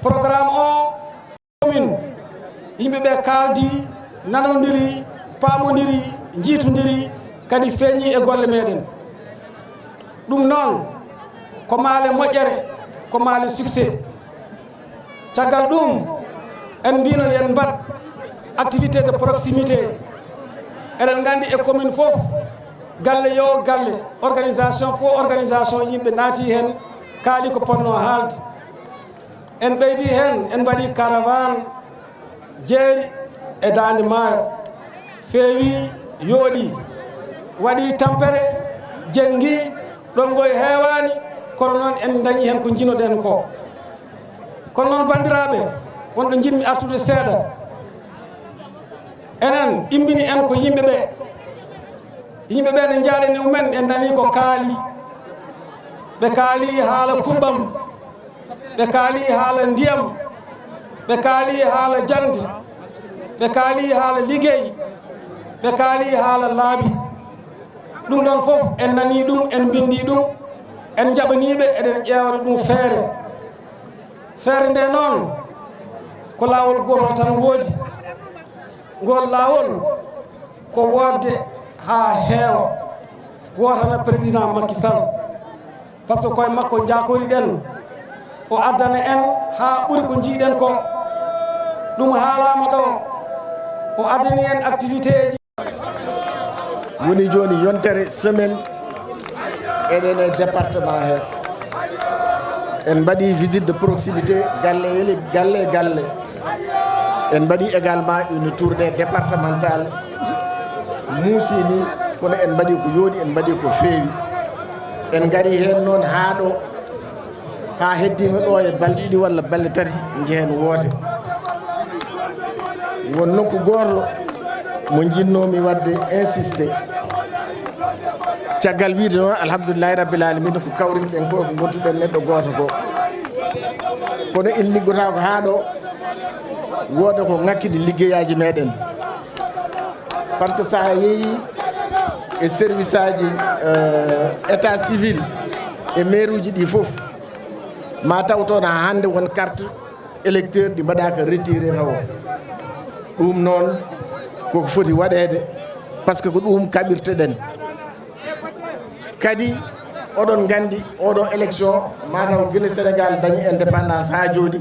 Programme o, commune, yimɓe ɓe kaaldi, nanondiri, paamondiri, njiitondiri, kadi feeñi e golle meɗen. Ɗum noon, ko maale moƴƴere, ko maale succès. Caggal ɗum, en mbino yen mbaɗ activité de proximité. Eɗen nganndi e commune fof, galle yo galle, organisation fof organisation, yimɓe naati heen, kaali ko potnoo haalde. En ɓeydi heen, en mbaɗi caravane jeeri e Daande Maayo, feewi, yooɗi, waɗi tampere, jenngi, ɗoon ngoy heewaani, kono noon en ndañi heen ko njinoɗen ko. Kono noon, banndiraaɓe, wonɗo njiɗmi artude seeɗa, enen immini en ko yimɓe ɓe, yimɓe ɓe ne njaaɗani mumen, en nani ko kaali, ɓe kaali haala kubbam, ɓe kaali haala ndiyam, ɓe kaali haala jaŋde, ɓe kaali haala liggey, ɓe kaali haala laabi. Ɗum ɗon fof en nani ɗum, en mbinndi ɗum, en njaɓaniiɓe, eɗen ƴeewata ɗum feere. Feere nde noon ko laawol gootol tan woodi. Ngol laawol ko woodde haa heewa, wootana président Macky Sall. Par ce que koye makko njaakoriɗen, o addana en haa ɓuri ko njiiɗen ko. Ɗum haalaama ɗo, o addani en activité ji. Woni jooni yontere semaine, eɗen e département he. En mbaɗi visite de proximité, galle e le-, galle e galle. En mbaɗi également une tournée départementale. Muusi ni, kono en mbaɗi ko yooɗi, en mbaɗi ko feewi. En ngari heen noon haa ɗo, haa heddiima ɗo e balɗe ɗiɗi walla balɗe tati, njehen woote. Won nokku gooto mo njinnoomi waɗde insisté. Caggal wiide noon, alhamdulillahi rabbil alamina, ko kawrinɗen ko, ko ngontuɗen neɗɗo gooto ko. Kono en liggotaako haa ɗo, wooda ko ŋakkini liggeyaaji meɗen. Par ce que so a yehi e service aji, euh, état civil e maire uji ɗi fof, ma taw toon haa hannde won carte électeur ɗi mbaɗaaka retiré taw. Ɗum noon koko foti waɗeede, par ce que ko ɗum kaɓirteɗen. Kadi oɗon nganndi oɗo élection, mataw gila Sénégal dañi indépendance haa jooni,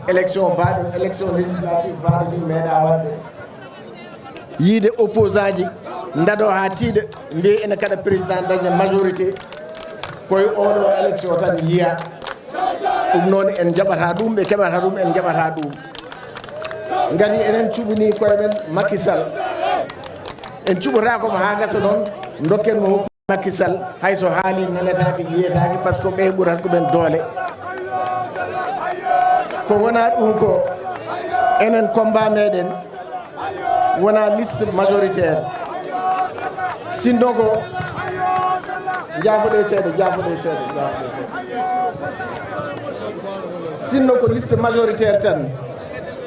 élection baaɗo, élection législative baaɗo ɗi meeɗa waɗde. Yiide opposant ji ndaɗo haa tiiɗa, mbiye ene kaɗa président daña majorité, koye oɗo élection tan yiya. Ɗum noon en njaɓata ɗum, ɓe keɓata ɗum, en njaɓata ɗum. Ngati enen cuɓini koye men Macky Sall. En cuɓataako mo haa gasa noon, ndokken mo hokku Macky Sall, hay so haali nanetaake, yiyetaake, par ce que ɓe ɓurata ɗumen doole. Ko wona ɗum ko, enen combat meɗen wona liste majoritaire. Sinno ko, jaafoɗe seeɗa, jaafoɗe seeɗa, jaafoɗe seeɗa. Sinno ko liste majoritaire tan,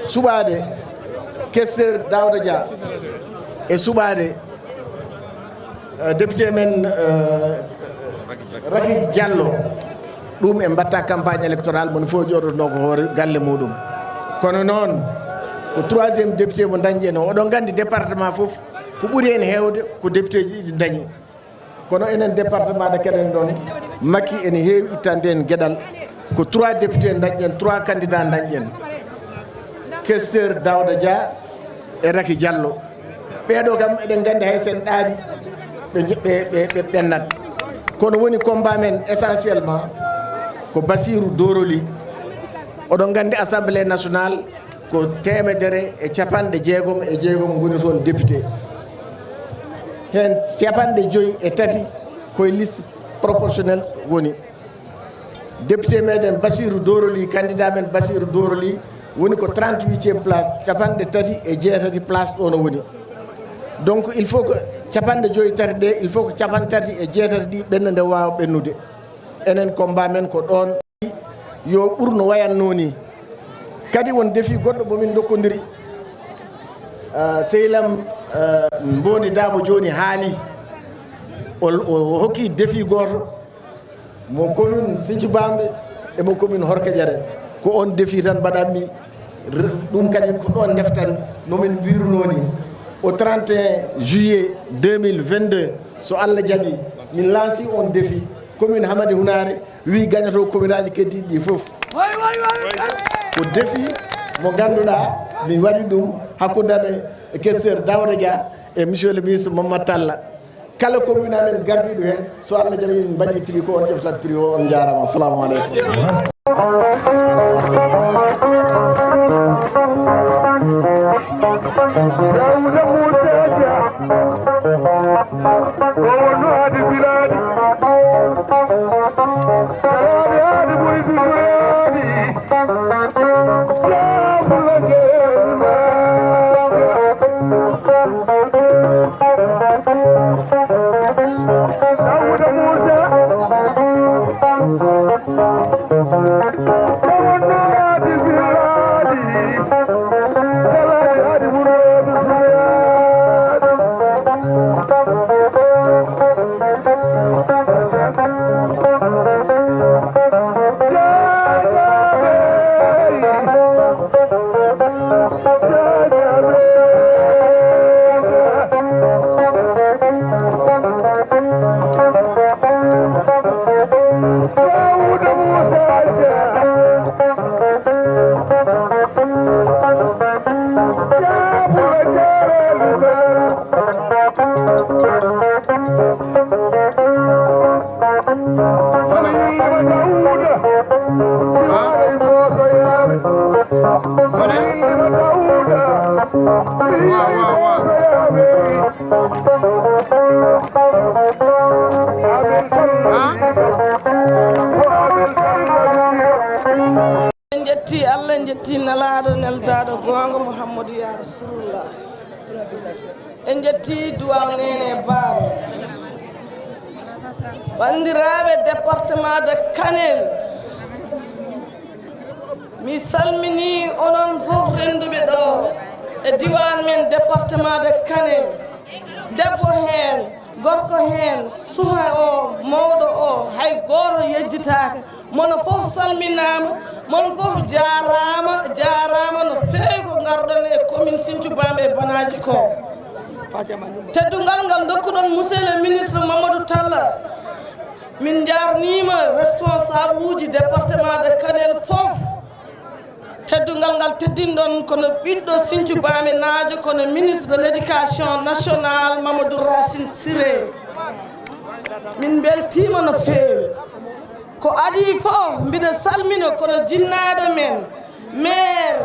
suɓaade Questeur Daouda Dia e suɓaade, eh, député men, eh, Raky Diallo, ɗum en mbatta campagne électorale, mon fof jooɗotonoo ko hoore galle muɗum. Kono noon, ko troisième député mo dañƴen o. Oɗon nganndi département fof, ko ɓuri heen heewde ko députéji ɗiɗi dañi. Kono enen département de Kébémer ɗon, Macky ene heewi ittande en geɗal. Ko trois députés dañƴen, trois candidats dañƴen. Questeur Daouda Dia e Raky Diallo. Ɓeeɗo kam eɗen nganndi hay sen ɗaani ɓe, ɓe, ɓe, ɓe ɓennat. Kono woni combat men essentiellement ko Bassirou Doro Ly. Oɗon nganndi Assemblée nationale ko teemedere e capanɗe jeegom e jeegom ngoni toon député. Heen capanɗe joyi e tati koye liste proportionnel woni. Député meɗen Bassirou Doro Ly, candidat men Bassirou Doro Ly woni ko trente-huitième place, capanɗe tati e jeetati place ɗo no woni. Donc il faut que capanɗe joyi tati ɗe, il faut que capanɗe tati e jeetati ɗi ɓenna nde waawa ɓennude. Enen combat men ko ɗoon. Yo ɓur no wayatnoo nii. Kadi won défi goɗɗo mo min ndokkondiri. Ah, sehil am, ah, Mbondi Dabo jooni haali. O, o, o hokki défi gooto mo commune Sinthiou Bambe e mo commune Horkadiéré. Ko oon défi tan mbaɗatmi. R-, ɗum kadi ko ɗoon ndeftan no min mbirunoo nii. Au trente et un juillet deux mille vingt-deux, so Allah jaɓi, min lanci on défi. Commune Hamadi Hunaare wi gañoto commune aji keddiɗi ɗi fof. Ko défi mo ngannduɗaa mi waɗi ɗum hakkunde am e questeur Daouda Dia e monsieur le ministre Mamadou Talla. Kala commune amen gardiɗo heen, so Allah jaɓi min mbaɗi prix ko on ƴeftata prix o. On njaaraama. Assalamu aleykum. Dawuda Musa Dia. O wonno haade filaade. Salaaɓe haade ɓuri dutoraade. Jaabulla jeeri ma. Dawuda Musa. O wonno haade filaade. Salaaɓe haade ɓuri dutoraade. Sono yiima Dawuda, mi waɗay boosoyaaɓe. Sono yiima Dawuda, mi yiɗay boosoyaaɓe. Amen tan. Ko amen tan. En njetti Allah, en njetti Nelaaɗo, Neldaaɗo goonga Muhammadu ya Rasulullah. En njetti duwaw Neene Baaba. Banndiraaɓe département de Kanel, mi salmini onon fof rennduɓe ɗo e diwan men département de Kanel. Debbo heen, gorko heen, suka o, mawɗo o, hay gooto yejjitaaka. Mono fof salminaama, mon fof jaaraama, jaaraama no feewi ko ngarɗon e commune Sinthiou Bambe e Banaaji ko. Teddungal ngal ndokkuɗon monsieur le ministre Mamadou Talla. Min njaarniima responsable uji département de Kanel fof. Teddungal ngal teddinɗon kono ɓiɗɗo Sinthiou Bambe naajo, kono ministre de l'éducation nationale Mamadou Racine Siré. Min mbeltiima no feewi. Ko adii fof, mbiɗa salmina kono jinnaaɗo men, maire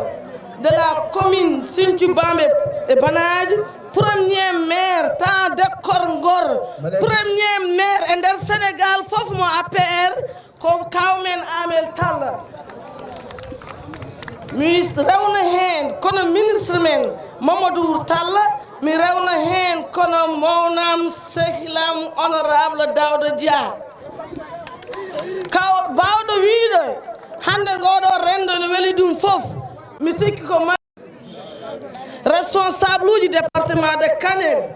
de la commune Sinthiou Bambe e Banaaji, premier maire temps Dekkor Ngor, premier maire e nder Sénégal fof mo A P R, ko kaw men Amel Talla. Mi rewna heen kono ministre men Mamadou Talla, mi rewna heen kono mawnam, sehilam, honorable Daouda Dia. Kaw baawɗo wiide hannde ngooɗo renndo no weli ɗum fof, mi sikki ko ma-, res-, Responsableji département de Kanel,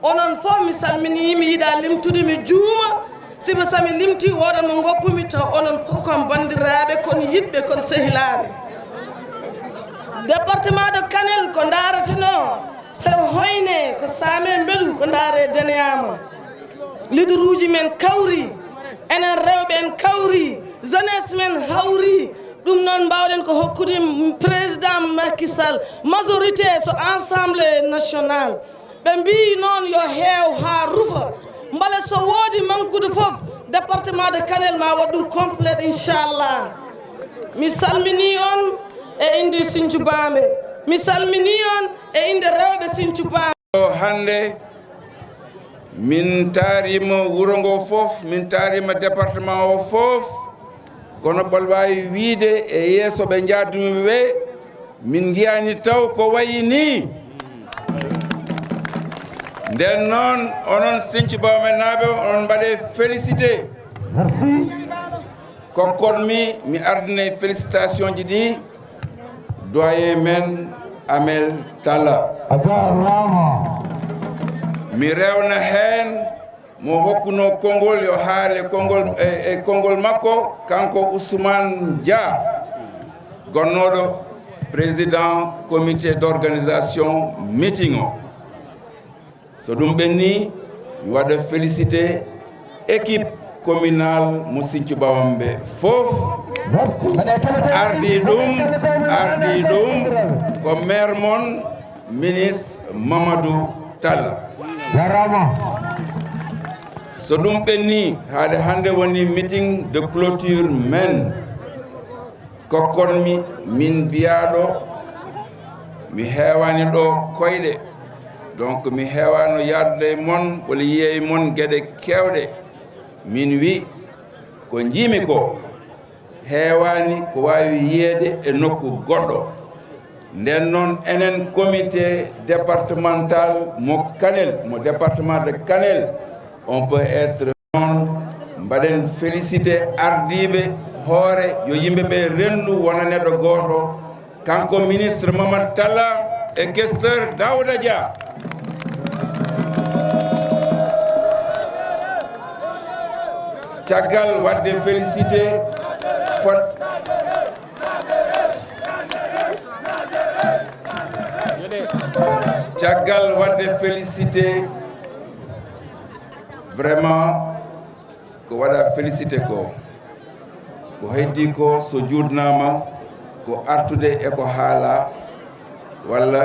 onon fof mi salmini, mi yiɗa limtude, mi juuma, sibu so mi limti woodat mo ngoppumi taw. Onon fof kon banndiraaɓe, kon yiɗɓe, kon sehilaaɓe. Département de Kanel ko ndaaratenoo, so hoyne ko Saame Mbeɗu ko ndaare deneyama. Leaderuji men kawri, enen rewɓe en kawri, jeunesse men hawri. Ɗum noon mbawɗen ko hokkude président Macky Sall majorité so Assemblée nationale. Ɓe mbiyi noon yo heew haa rufa. Mbele so woodi mankude fof, département de Kanel ma waɗ ɗum complète, inchallah. Mi salmini on e inde Sinthiou Bambe. Mi salmini on e inde rewɓe Sinthiou Bambe. O hannde min taarima wuro ngo fof, min taarima département o fof, kono ɓol waawi wiide e yeeso ɓe njaadumi ɓe, min ngiyaani taw ko wayi nii. Nden noon, onon Sinthiou Bambenaaɓe, onon mbaɗe félicité. Merci. Kokkon mi, mi ardinay félicitationji ɗi doyen men Amel Talla. A jaaraama. Mi rewna heen mo hokkunoo konngol yo haale konngol e, e konngol makko, kanko Ousmane Dia, gonnooɗo président comité d'organisation meeting o. So ɗum ɓenni, mi waɗa félicité équipe communale mo Sinthiou Bambe fof. Merci. Ardi ɗum, ardi ɗum ko maire mon, ministre Mamadou Talla. Jarama. So ɗum ɓenni, haade hannde woni meeting de clôture men. Kokkon mi, min biyaaɗo, mi heewaani ɗo koyɗe. Donc, mi heewaano yaadude e mon, walla yiye e mon geɗe keewɗe. Min wi, ko njiimi ko, heewaani ko waawi yiyeede e nokku goɗɗo. Nden noon, enen comité départemental mo Kanel, mo département de Kanel, on peut être noon, mbaɗen félicité ardiiɓe hoore, yo yimɓe ɓe renndu wona neɗɗo gooto, kanko ministre Mamadou Talla e questeur Daouda Dia. Caggal waɗde félicité fot-, caggal waɗde félicité, vraiment, ko waɗa félicité ko, ko heddi ko, so juutnaama, ko artude e ko haala, walla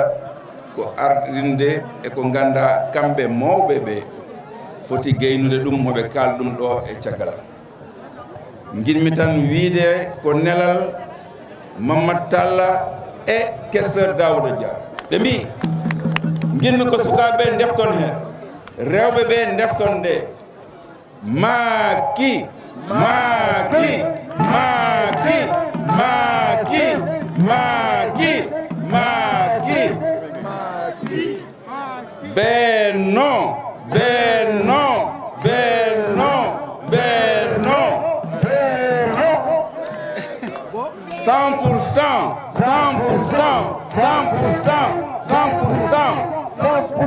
ko ardinde e ko ngannda kamɓe mawɓe ɓe foti gaynude ɗum, mo ɓe kaal ɗum ɗo e caggal. Nginmi tan wiide ko nelal Mamadou Talla e questeur Daouda Dia. Ɓe mbi, nginmi ko sukaaɓe ɓe ndefton heen, rewɓe ɓe ndefton nde. Macky, Macky, Macky, Macky, Macky, Macky. Benno, Benno, Benno, Benno. Cent pour cent, cent pour cent, cent pour cent, cent pour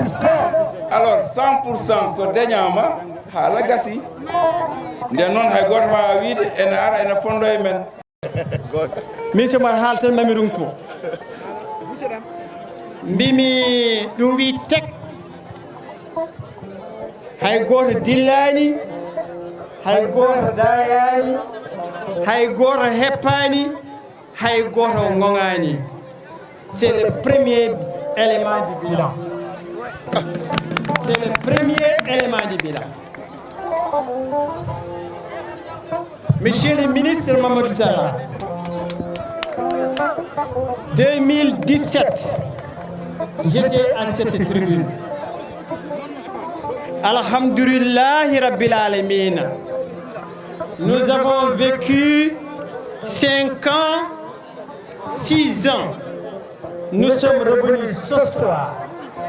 cent. Alors, cent pour cent so dañaama, haala gasi. Nden noon, hay gooto waawaa wiide ene ara, ene fonndo e men. Min so mbaɗa haala tan, mami runto. Mbimi ɗum wi tek. Hay gooto dillaani, hay gooto daayaani, hay gooto heppaani, hay gooto ŋoŋaani. C'est le premier élément du bilan. C'est le premier élément du bilan. Monsieur le ministre Mamadou Talla, deux mille dix-sept, j'étais à cette tribune. Alhamdulillahi Rabbil Alamina. Nous avons vécu cinq ans, six ans. Nous sommes revenus ce soir.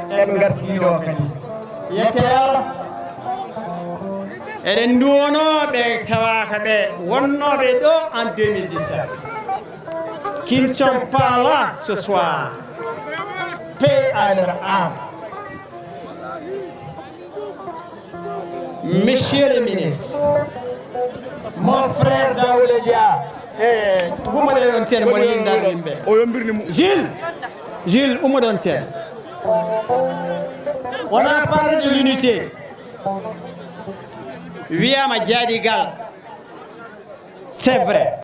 En ngartii ɗo kadi. Yettere Allah. Eɗen nduwonoo ɓe tawaaka ɓe wonnooɓe ɗo en deux mille dix-sept. Qui ne sont pas là ce soir. Paix à leur âme. Monsieur le ministre, mon frère Daouda Dia, eh, gumale on sen mo yindar yimbe. O yombirni mo. Gilles, Gilles, umo don sen. On a parlé de l'unité. Wiyama Diadigal. C'est vrai.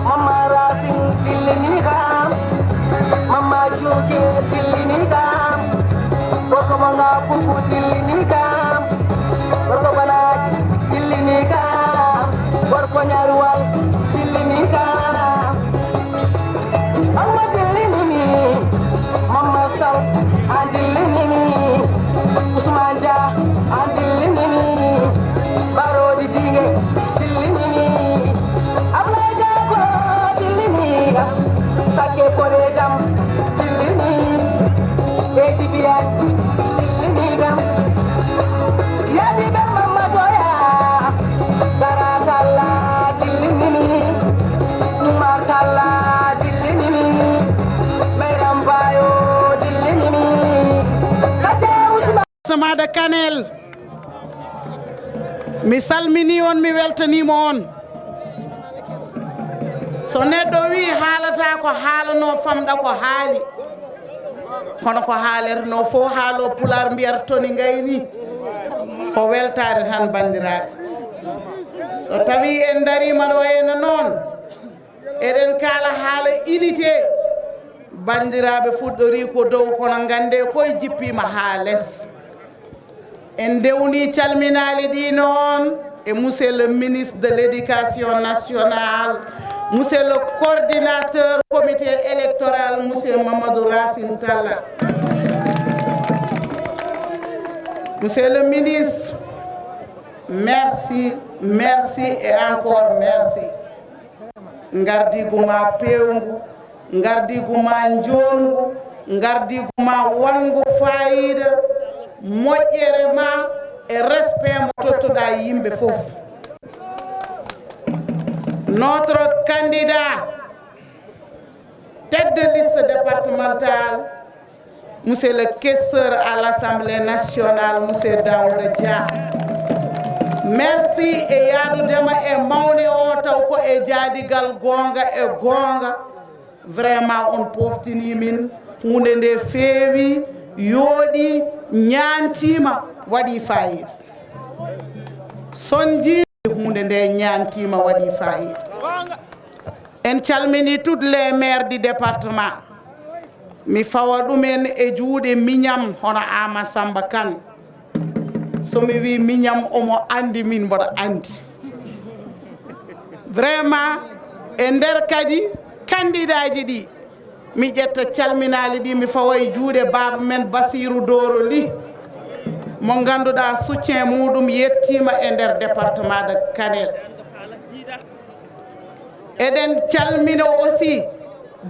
Mama Racine dillini kam, Mama Juuke dillini kam, gorko mo nga bubu dillini kam, gorko Balaji dillini kam, gorko Ñaruwal dillini kam. Mama dillini mi, Mama Sow a dillini mi, Ousmane Dia a dillini mi, Barodi Jinge dillini mi, Ablaye Diago dillini kam, Sakke Pole Jam dillini, Eji Biyan dillini kam. Yadi be Mama Doya, Dara Talla dillini mi, Umar Talla dillini mi, Meram Bayo dillini mi, Kaja Usman. Samada Kanel, mi salmini on, mi weltanima on. So neɗɗo wi haalata ko haalano, famɗa ko haali. Kono ko haalerno fof, haalo Pulaar mbiyata toni ngayni. Ko weltaare tan, banndiraaɓe. So tawi en darima ɗo ena noon, eɗen kaala haala unité, banndiraaɓe, fuɗɗori ko dow, kono ngannde koye jippima haa les. En ndewni calminaali ɗi noon e monsieur le ministre de l'éducation nationale, monsieur le coordinateur comité électoral, monsieur Mamadou Racine Talla. Monsieur le ministre, merci, merci et encore merci. Ngardiigu ma peewngu, ngardiigu ma njoolngu, ngardiigu ma wanngu faayiida, moƴƴere ma e respect mo tottuɗa yimɓe fof. Notre candidat tête de liste départementale, monsieur le questeur à l'Assemblée nationale, monsieur Daouda Dia. Merci e yaadudema e mawne o, taw ko e jaadigal goonga e goonga. Vraiment, on poftini min, huunde nde feewi, yooɗi, ñaantiima, waɗi faayiida. Sonji huunde nde ñaantiima waɗi faayiida. En calmini toutes les maires du département. Mi fawa ɗumen e juuɗe miñam hono Ama Samba Kane. So mi wi miñam omo anndi min mboɗo anndi. Vraiment e nder kadi candidat ji ɗi mi ƴetta calminaali ɗi mi fawa e juuɗe baaba men Basiru Doro Ly mo ngannduɗaa soutien muɗum yettiima e nder département de Kanel. Eɗen calmina aussi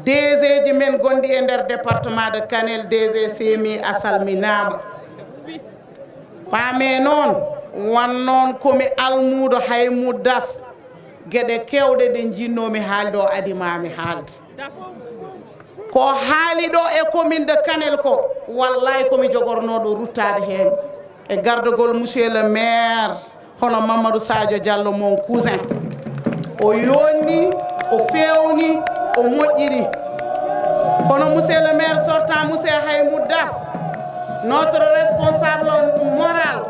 DG ji men gonɗi e nder département de Kanel, DG Semi a salminaama. Paame noon, wan noon ko mi almuudo Haymou Daf, geɗe keewɗe ɗe njinnoomi haalde o adi maa mi haalde. Ko haali ɗo e commune de Kanel ko, wallay ko mi jogornooɗo ruttaade heen e gardagol monsieur le maire, hono Mamadou Sadio Diallo, mon cousin. O yonni, o feewni, o moƴƴiri. Kono monsieur le maire sortant, monsieur Haymou Daf, notre responsable moral,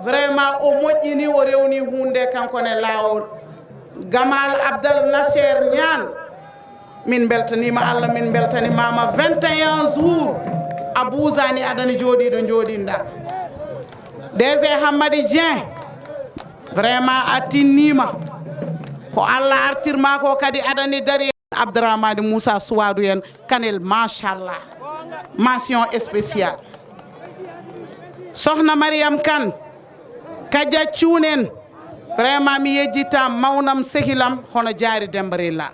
vraiment o moƴƴini, o rewni huunde kanko ne laawol. Gamal Abdel Nasser Niane, min mbeltaniima Allah, min mbeltanimaama. Vingt et un jours a buusaani, aɗani jooɗiiɗo njooɗinɗa. DG Hammadi Dieng, vraiment a tinniima. Ko Allah artirma ko kadi aɗani dari. Abdourahmane Moussa Souadou en Kanel, machallah. Mention spéciale. Sohna Mariam Kane, Kadia Cuunen, vraiment mi yejjita mawnam sehilam hono Jaari Demba Rilla.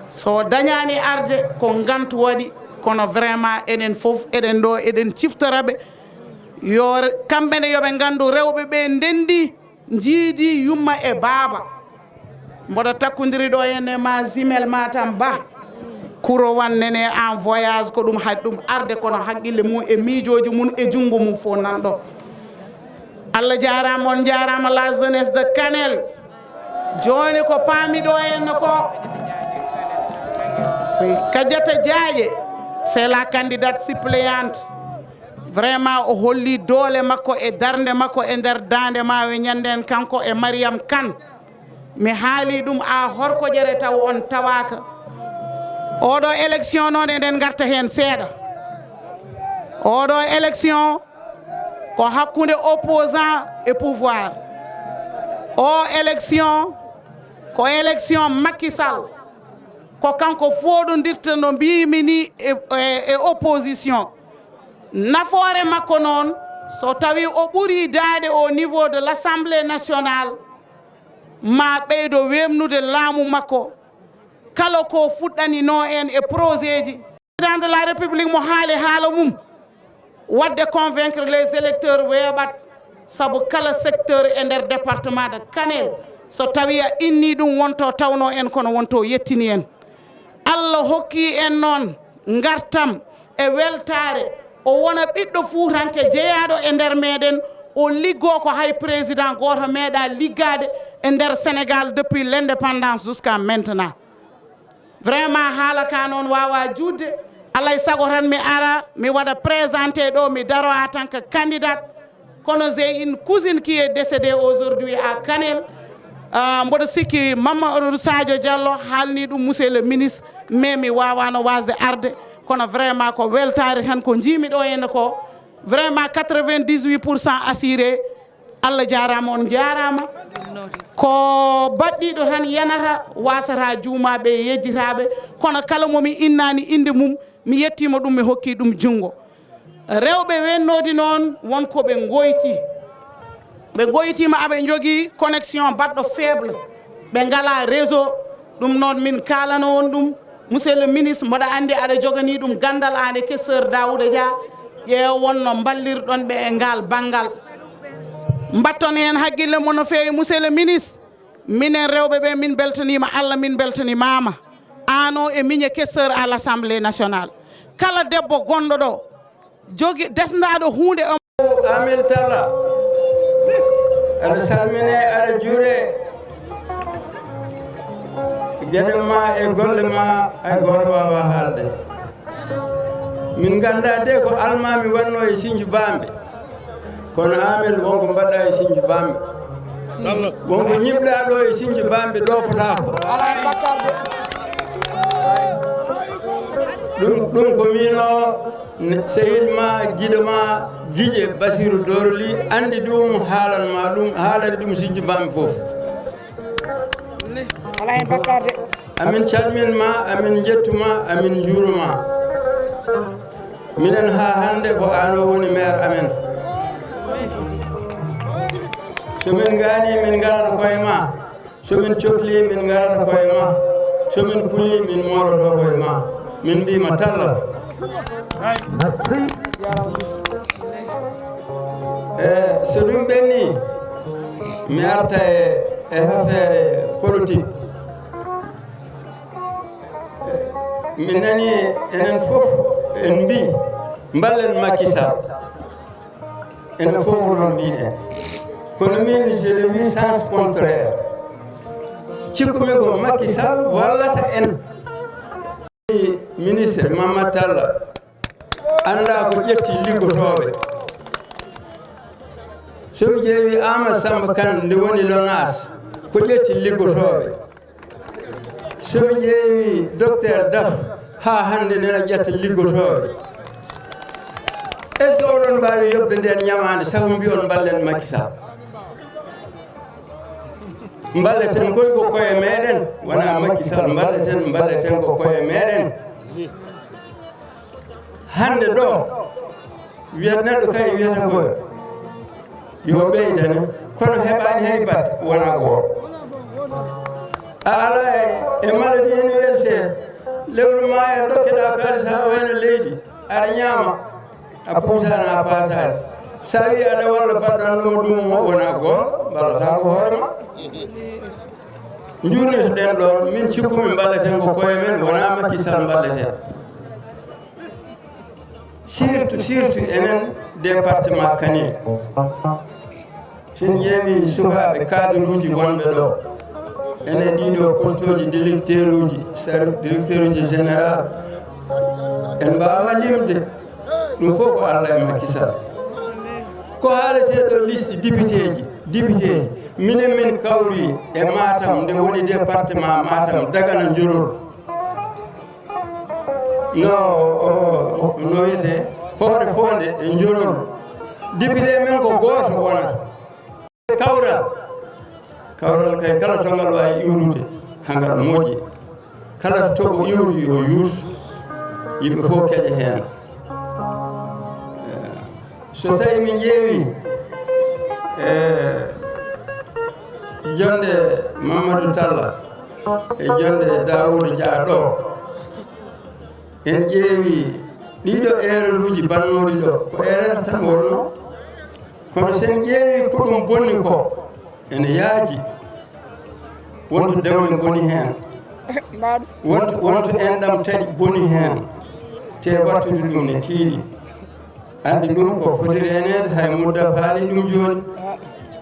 So dañaani arde ko ngantu waɗi, kono vraiment enen fof eɗen ɗo eɗen ciftora ɓe. Yo kamɓe ne yo ɓe nganndu rewɓe ɓe ndenndi, njiidi yumma e baaba. Mboɗo takkondiri ɗo ene ma jumelle Matam Ba. Kuro wan nene en voyage ko ɗum haɗi ɗum arde, kono haqqille mum e miijooji mum e junngo mum fof nan ɗo. Allah jaaraama, on njaaraama la jeunesse de Kanel. Jooni ko paami ɗo en ko Kadiata Diaye, c'est la candidate suppléante. Vraiment o holli doole makko e darnde makko e nder daande maayo ñannden, kanko e Mariam Kane. Mi haali ɗum a horkoƴere taw on tawaaka. Oɗo élection noon eɗen ngarta heen seeɗa. Oɗo élection ko hakkunde opposant e pouvoir. O élection ko élection Macky Sall. Ko kanko fooɗondirta no mbiimi ni e, e, e opposition. Nafoore makko noon, so tawi o ɓuri daade au niveau de l'Assemblée nationale, ma ɓeydo weemnude laamu makko, kala ko fuɗɗanino en e projet ji. Président de la République mo haali haala mum, waɗde convaincre les électeurs weeɓat, sabu kala secteur e nder département de Kanel, so tawi a inni ɗum wonto tawno en kono wonto yettini en. Allah hokki en noon ngartam e weltaare, o wona ɓiɗɗo fuutanke jeyaaɗo e nder meɗen, o liggo ko hay président gooto meeɗa liggaade e nder Sénégal depuis l'indépendance jusqu'à maintenant. Vraiment haala ka noon wawa juutde. Alay sago tan mi ara mi waɗa présenté ɗo, mi daro en tant que candidate. Kono j'ai une cousine qui est décédée aujourd'hui à Kanel. Ah, mboɗo sikki Mamadou Sadio Diallo haalni ɗum monsieur le ministre, mais mi wawano wasde arde. Kono vraiment ko weltare tan ko jiimi ɗo henne ko. Vraiment quatre-vingt-dix-huit pour cent assuré. Allah jaaraama, on njaaraama. Ko baɗɗiiɗo tan yanata, waasata juumaaɓe e yejjitaaɓe. Kono kala mo mi innaani innde mum, mi yettiima ɗum, mi hokki ɗum junngo. Rewɓe wennoodi noon, won ko ɓe ngoyti. Ɓe ngoytiima, aɓe njogii connexion baɗɗo faible. Ɓe ngalaa réseau. Ɗum noon, min kaalano on ɗum. Monsieur le ministre, mboɗo anndi aɗa joganii ɗum ganndal, aan e questeur Daouda Dia. Ƴeew won no mballirɗon ɓe e ngaal banngal. Mbatton heen hakkille mon no feewi, monsieur le ministre. Minen rewɓe ɓe, min mbeltaniima Allah, min mbeltanimaama. Aan o e miñe questeur à l'Assemblée nationale. Kala debbo gonɗo ɗo, jogi, desndaaɗo huunde, o Amel Talla, aɗa salmine, aɗa juure. Geɗe ma e golle ma, hay gooto wawa haalde. Min ganda de ko almami wanno e Sinju Bambe. Kono amen wonko mbaɗɗa e Sinthiou Bambe. Wonko ñiɓɗa ɗo e Sinthiou Bambe ɗo fotaako. Alaa e bakkarde. Ɗum, ɗum ko miin o ne-, sehil ma, giɗo ma, Giƴe Basiru Dorli, anndi ɗum, haalan ma ɗum, haalani ɗum Sinthiou Bambe fof. Alaa e bakkarde. Amin calmin ma, amin njettu ma, amin njuuru ma. Minen haa hannde ko aan o woni maire amen. So min ngaani, min ngarata koye ma. So min cokli, min ngarata koye ma. So min kuli, min mooɗoto koye ma. Min mbiima talla. Merci. E, so ɗum ɓenni, mi arta e, e affaire politique. Min nani enen fof en mbi, mballen Macky Sall. Enen fof ko noon mbiɗen. Kono min, je le vis sens contraire. Cikkumi ko Macky Sall wallata en. Ministre Mamadou Talla, annda ko ƴetti liggotooɓe. So mi ƴeewi Amadou Samba Kane nde woni Lonase, ko ƴetti liggotooɓe. So mi ƴeewi Docteur Daf, haa hannde nena ƴetta liggotooɓe. Est-ce que oɗon mbaawi yoɓde nden ñamaande sabu mbiyon mballen Macky Sall? Mballeten koy ko koye meɗen, wona Macky Sall mballeten, mballeten ko koye meɗen. Hannde ɗo, wiyat neɗɗo kay wiyata ko yo ɓeydane, kono heɓaani hay batte, wona goto. A ala e, e maladie universelle, lewru ma e dokkeɗa kaalis ha wayno leydi, aɗa ñaama, a puusani, a paasaani. Sa wi aɗa walla baɗɗanɗoma ɗum mo, wona goto, mballata ko hoore ma. Njurnitoɗen ɗon, min cikkumi mballeten ko koye men, wona Macky Sall mballeten. Surtout, surtout enen département Kanel. So en ƴeewi sukaaɓe cadre uji wonɓe ɗo, enen ɗiɗo poste uji directeur uji, ser-, directeur uji général, en mbaawa limde. Ɗum fof ko Allah e Macky Sall. Ko haaletee ɗo liste député ji, député ji. Minen min kawri e Matam, nde woni département Matam, Dagana Njorol. No, o, o, no wiyetee, hoore foonde e Njorol. Député men ko gooto wonata. Kawral. Kawral kay, kala to ngal waawi iwrude, haa ngal moƴƴi. Kala to toɓo iwri, yo yuus, yimɓe fof keƴa heen. Eh, so tawi min ƴeewi, eh, jonde Mamadou Talla e jonde Daouda Dia ɗo, en ƴeewi ɗiɗo erreur uji bannooɗi ɗo, ko erreur tan wonno. Kono so en ƴeewi ko ɗum bonni ko, ene yaaji. Wonto dewle boni heen. Wonto, wonto enɗam taƴi boni heen. Te wattude ɗum ne tiiɗi. Anndi ɗum ko foti reeneede, hay mudda faali ɗum jooni.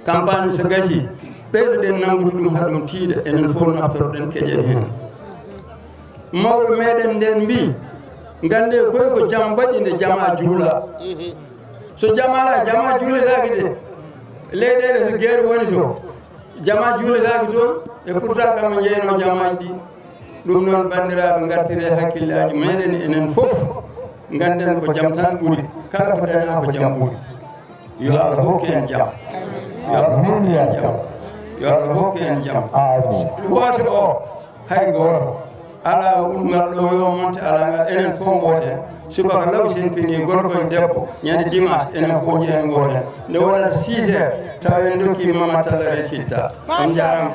Campagne so gasi, ɓeydoɗen nanngude ɗum haa ɗum tiiɗa, enen fof naftoroɗen keƴen heen. Mawɓe meɗen nden mbi, ngannde koy ko jam waɗi nde jama juula. So jam alaa, jama juuletaake de. Leyɗeele so guerre woni to, jama juuletaake toon, e pourtant kam en njeyno jamaaji ɗi. Ɗum noon, banndiraaɓe, ngartire hakkillaaji meɗen enen fof, ngannden ko jam tan ɓuri. Kala ko dañaa ko jam ɓuri. Yo Allah hokku en jam. Yo Allah hokku en jam. Yo Allah hokku en jam. Amiin. Woote o, hay gooto. Alaa ulngal ɗo yo monte, alaa ngal, enen fof ngooten. Subaka law, so en pinii gorko e debbo, ñande dimanche, enen fof ƴeen ngooten. Nde wonata six heures, tawa en ndokki Mama Talla résultat. On njaaraama,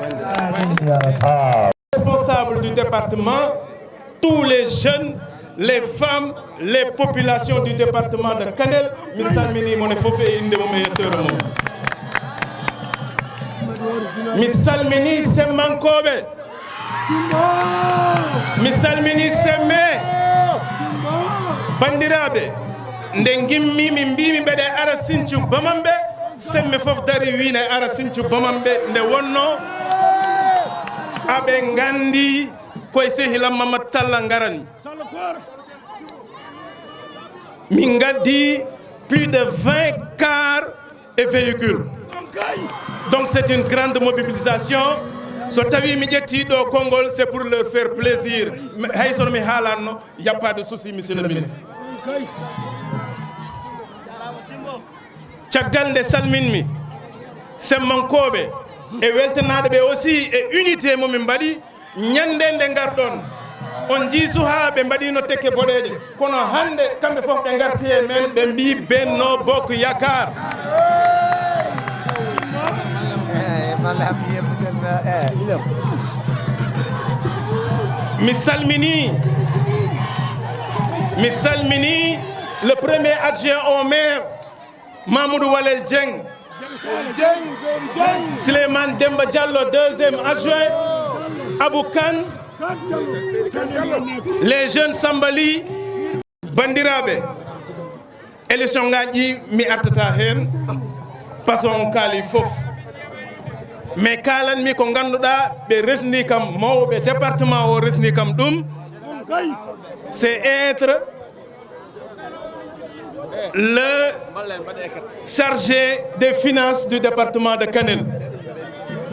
banndiraaɓe. Responsable du département, tous les jeunes, les femmes, les populations du département de Kanel, mi salmini mon e fof e innde mum e yettoore mum. Mi salmini semmankooɓe. Mi salmini semme. Banndiraaɓe, nde ngimmi, min mbiimi mbeɗe ara Sinthiou Bamambé, semme fof dari wii ne ara Sinthiou Bamambé, nde wonno aɓe nganndi koye sehil am Mamadou Talla ngarani. Min ngaddi plus de vingt cars Et véhicules. Donc c'est une grande mobilisation. So tawi mi ƴetti ɗo konngol, c'est pour leur faire plaisir. Hay sono mi haalanno, y a pas de souci, monsieur le ministre. Caggal nde salminmi semmankooɓe e weltanaaɗo ɓe aussi e unité mo min mbaɗi, ñande nde ngarɗon, on njii suhaa ɓe mbaɗiino tekke boɗeeje, kono hannde kamɓe fof ɓe ngarti e men, ɓe mbii Benno Bokk Yaakaar. Eh, walla mi yii monsieur le maire, eh, Ilem. Mi salminii, mi salminii le premier adjoint au maire, Mamoudou Walel Dieng, Souleymane Demba Diallo, deuxième adjoint, Abou Kane, les jeunes Sambali. Banndiraaɓe, élection ngaji ɗi mi artata heen, parce que on kaali fof. Mais kaalanmi ko ngannduɗaa, ɓe resni kam, mawɓe département o resni kam ɗum, c'est être le chargé des finances du département de Kanel.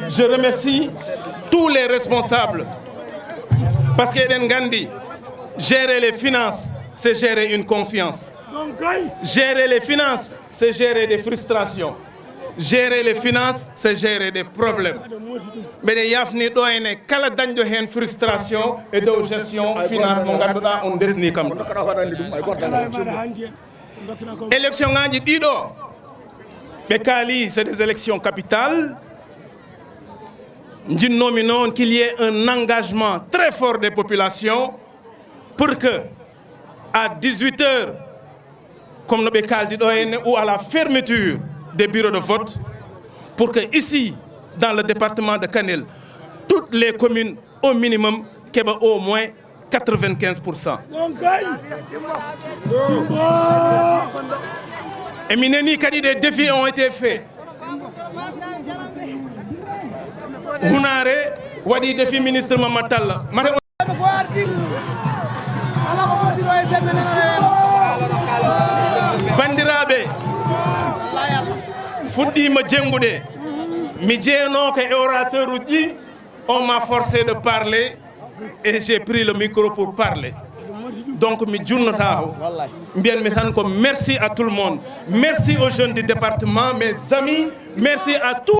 Je remercie tous les responsables parce que eɗen nganndi, gérer les finances, c'est gérer une confiance. Gérer les finances, c'est gérer des frustrations. Gérer les finances, c'est gérer des problèmes. Mbeɗa yafni ɗo ene kala dañɗo heen frustration e dow gestion finance mo ngannduɗaa on ndesni kam ɗum. Élection ngaji ɗiɗo ɓe kaali, c'est des élections capitales. Njinnoomi noon qu'il y ait un engagement très fort des populations pour que à dix-huit heures, comme no ɓe kaaldi ɗo henne, ou à la fermeture des bureaux de vote, pour que ici, dans le département de Kanel, toutes les communes au minimum keɓa au moins quatre-vingt-quinze pour cent. E mi nani kadi des défis ont été faits. Hunaare waɗi défi ministre Mamadou Talla. Mate Banndiraaɓe, fuɗɗiima jenngude. Mi jeenooka e orateur uji ɗi, on m'a forcé de parler et j'ai pris le micro pour parler. Donc mi junnotaako. Mbiyanmi tan ko merci à tout le monde. Merci aux jeunes du département, mes amis. Merci à tous.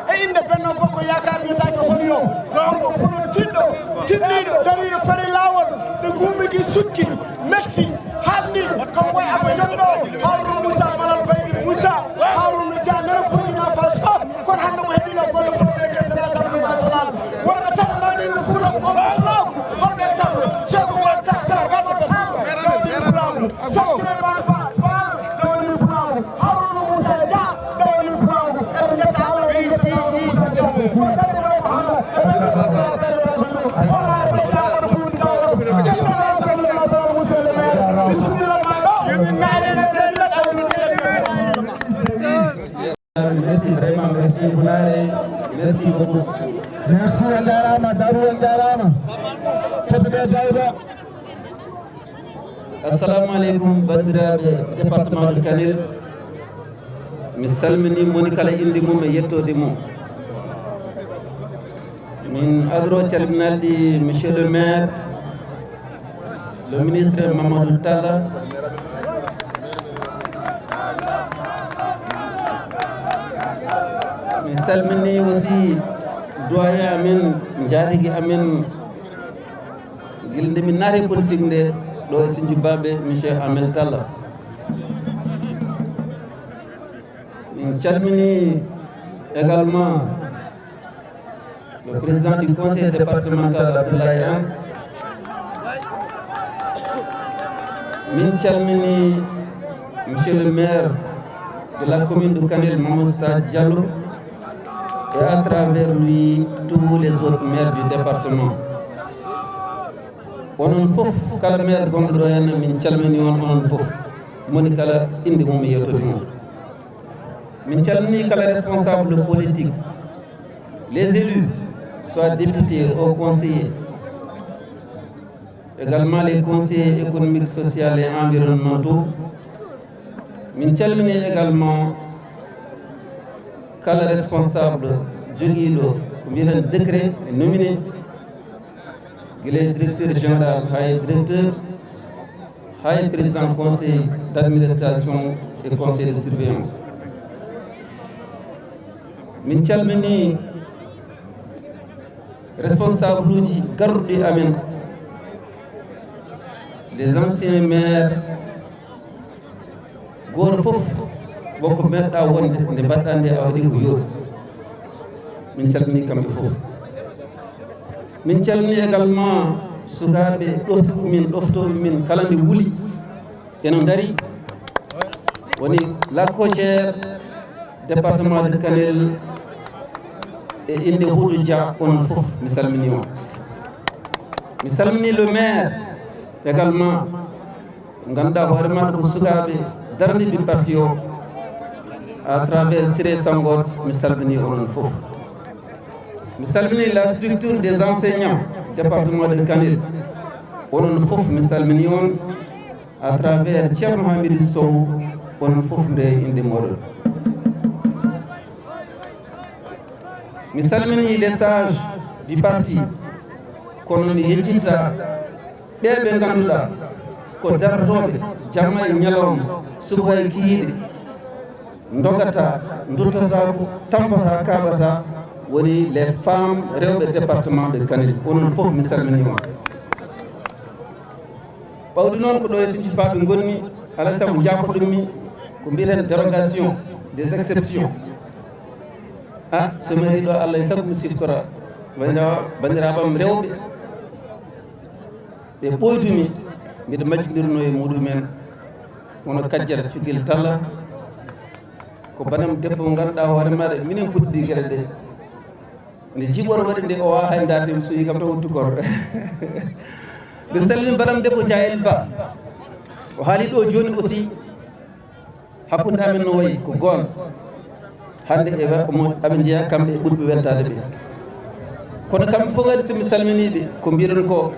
E innde Benno Bokk Yaakaar, mbiyetaake Holiyo, donc ko ɗum tinɗo, tinniiɗo, dariiɗo fari laawol, ɗo guumi ki sukki, metti, haaɗni, kanko e Afa Jonɗo, Haruna Moussa Malal Baydi Moussa, Haruna Dia, nana Burkina Faso, kono hannde mo heɓi ɗo golle fof. Merci beaucoup. Merci, on njaaraama, Darou, on njaaraama. Keɓe Dawda. Assalamu aleykum, banndiraaɓe département de Kanel. Mi salmini moni kala innde mum e yettoode mum. Min adoro calminalɗi monsieur le maire, le ministre Mamadou Talla. Mi salmini aussi doyen amen, njaatigi amen, gila nde min naati politique nde ɗo e Sinthiou Babé, monsieur Amel Talla. Min calmini également le président du conseil départemental, Abdoulaye Anne. Min calmini monsieur le maire de la commune de Kanel, Mamadou Sa Diallo, et à travers lui tous les autres maires du département. Onon fof, kala maire gonɗo ɗo henna, min calmini on, onon fof, moni kala innde mum e yettoode mum. Min calmini kala responsable politique, les élus, soit députés ou conseillers, également les conseillers économiques, sociaux et environnementaux. Min calmini également kala responsable jogiiɗo ko mbiyaten décret et nominé, gila e directeur général haa e directeur, haa e président conseil d'administration et conseil de surveillance. Min calmini responsable uji garɗuɗi amen, les anciens maires, gooto fof wonko meeɗɗa wonde nde mbaɗɗa nde, a waɗi ko yooɗi. Min calmini kamɓe fof. Min calmini également sukaaɓe ɗoftuɓe min, ɗoftooɓe min kala nde wuli, ene ndari. Woni la cogère département de Kanel e innde Huudu Dia, onon fof mi salmini on. Mi salmini le maire également, ngannduɗaa hoore maɗa ko sukaaɓe daraniiɓe parti o à travers Siré Sangot, mi salmini onon fof. Mi salmini la structure des enseignants département de Kanel, onon fof mi salmini on à travers Ceerno Hamidou Sow, onon fof nde innde mooɗon. Mi salmini les sages du parti, kono mi yejjitta ɓe ɓe ngannduɗaa ko darotooɓe jamma e ñalawma, subaka e kikiiɗe, ndogata, nduttata, tampata, kaɓata, woni les femmes, rewɓe département de Kanel, onon fof mi salmini on. Ɓawɗi noon ko ɗo e Sinthiou Babé ngonni, alaa sago njaafoɗon mi ko mbiyaten dérogation, des exceptions. Ah, so mi arii ɗo, Allah e sago mi siftora banndiraaɓe, banndiraaɓe am rewɓe, ɓe ɓooydu mi, mbiɗa majjindirnoo e muɗumen, wano Kajjata Cukil Talla, ko banam debbo mo ngannduɗaa hoore maaɗa, minen puɗɗii geɗe ɗe. Nde jiiɓoto waɗi nde, o waawaa hay ndaarde, mi suuyi kam tan wuttu koto. Mbiɗa salmini banam debbo Jahel Ba. O haali ɗo jooni aussi, hakkunde amen no wayi ko goonga. Hannde e wa-, omo, aɓe njeyaa kamɓe e ɓurɓe weltaade ɓe. Kono kamɓe fof kadi, so mi salminii ɓe, ko mbiɗon ko,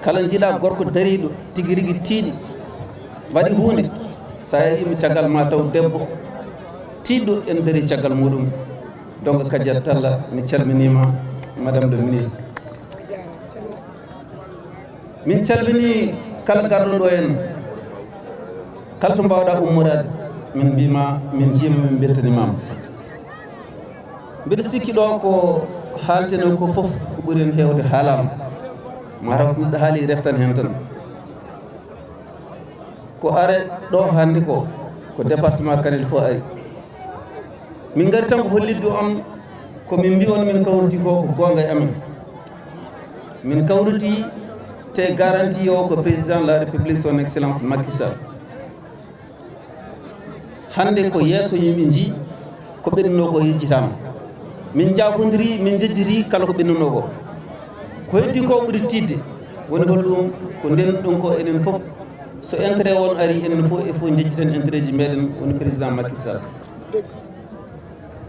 kala njiɗaa gorko dariiɗo tigi rigi tiiɗi, waɗi huunde, so a yehii mo caggal ma taw debbo tiiɗɗo ene darii caggal muɗum. Donc, Kadiata Talla, mi calminiima, Madame le Ministre. Min calminii kala garɗo ɗo en, kala to mbaawɗaa ummoraade, min mbiima, min njiima, min mbeltanimaama. Mbiɗa sikki ɗo ko haaltenoo ko fof, ko ɓuri heen heewde haalaama. Mataw so neɗɗo haalii, reftan heen tan. Ko are ɗo hannde ko, ko département Kanel fof ari. Min ngari tan ko hollitde on ko min mbiyi on, min kawriti ko, ko goonga e amen. Min kawriti te garanti o ko président de la République, son excellence Macky Sall. Hannde ko yeeso yimɓe nji, ko ɓennunoo ko yejjitaama. Min njaafondiri, min njejjiti kala ko ɓennunoo ko. Ko heddi ko ɓuri tiiɗde, woni holɗum? Ko ndennuɗon ko enen fof, so intérêt on ari, enen fof, il faut njejjiten intérêt ji meɗen, woni président Macky Sall.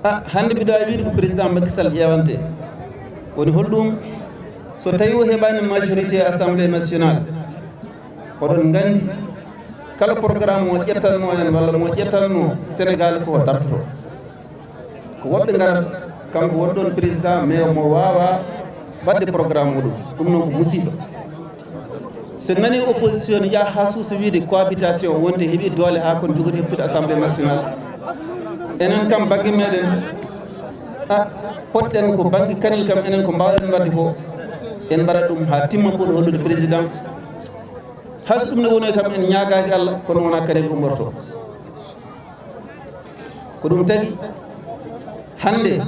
Ah, hannde mbiɗo waawi wiide ko président Macky Sall ƴeewante. Woni holɗum? So tawi o heɓaani majorité Assemblée nationale, oɗon nganndi kala programme mo ƴettanno en walla mo ƴettanno Sénégal ko dartoto. Ko woɓɓe ngarata, kanko woni ɗon président, mais mo waawa waɗde programme muɗum. Ɗum noon ko musiba. So nani opposition yaha haa suusa wiide cohabitation wonde heɓi doole haa kon jogori heɓtude Assemblée nationale. Enen kam bangge meɗen, a, potɗen ko bangge kanel kam, enen ko mbawɗen wadde ko, en mbaɗa ɗum haa timma pour hollude président. Hay so ɗum ne woni kam, en ñaagaaki Allah, kono wona kanel ummorto. Ko ɗum tagi hannde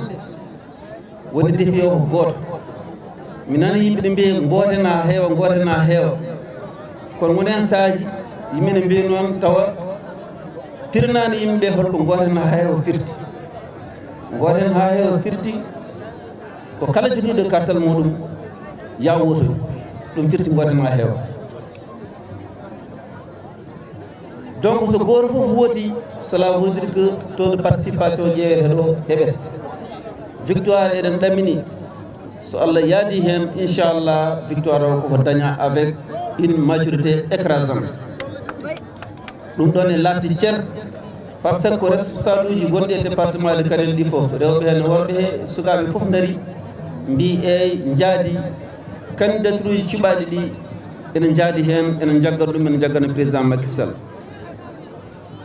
woni defi o ko gooto. Mi nani yimɓe ne mbiya goote na heewa, goote na heewa. Kono woni hen saaji yimɓe ne mbiya noon tawa pirnaani yimɓe ɓe holko goote na heewa firti. Goote na heewa firti ko kala jogiiɗo kartal muɗum ya wootoy. Ɗum firti goote na heewa. Donc so gooto fof wooti, cela veut dire que taux de participation ƴeewete ɗo heɓete. Victoire eɗen ɗamini, so Allah yaadi heen, inchallah, victoire o koko daña avec une majorité écrasante. Ɗum ɗon e laatti cer, par ce que responsable uji gonɗi e département de Kanel ɗi fof, rewɓe heen, worɓe he, sukaaɓe fof ndari, mbi eey, njaadi, candidature uji cuɓaaɗi ɗi ene njaadi heen, ene njaggan ɗum, ene njaggana président Macky Sall.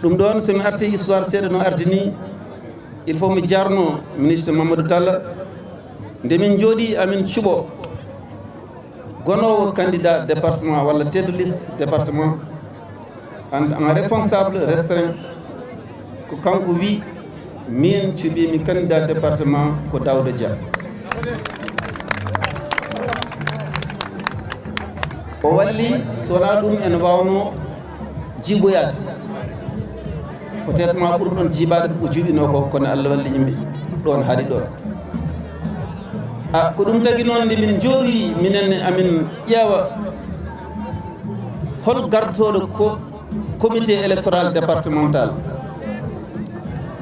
Ɗum ɗoon, so mi arti histoire seeɗa no ardi ni, il faut mi jarno ministre Mamadou Talla. Nde min njooɗi amin cuɓo gonoowo candidat département walla tête de liste département, en, en responsable restreint, ko kanko wi min cuɓimi candidat département ko Daouda Dia. O walli, so wonaa ɗum en wawno jiiɓoyaade. Peut-être ma ɓur ɗon jiiɓaade ko juuɓinoo ko, kono Allah walli yimɓe ɗon haaɗi ɗon. A, ko ɗum tagi noon nde min njooɗi minen amin ƴeewa hol gartooɗo ko comité électoral départemental.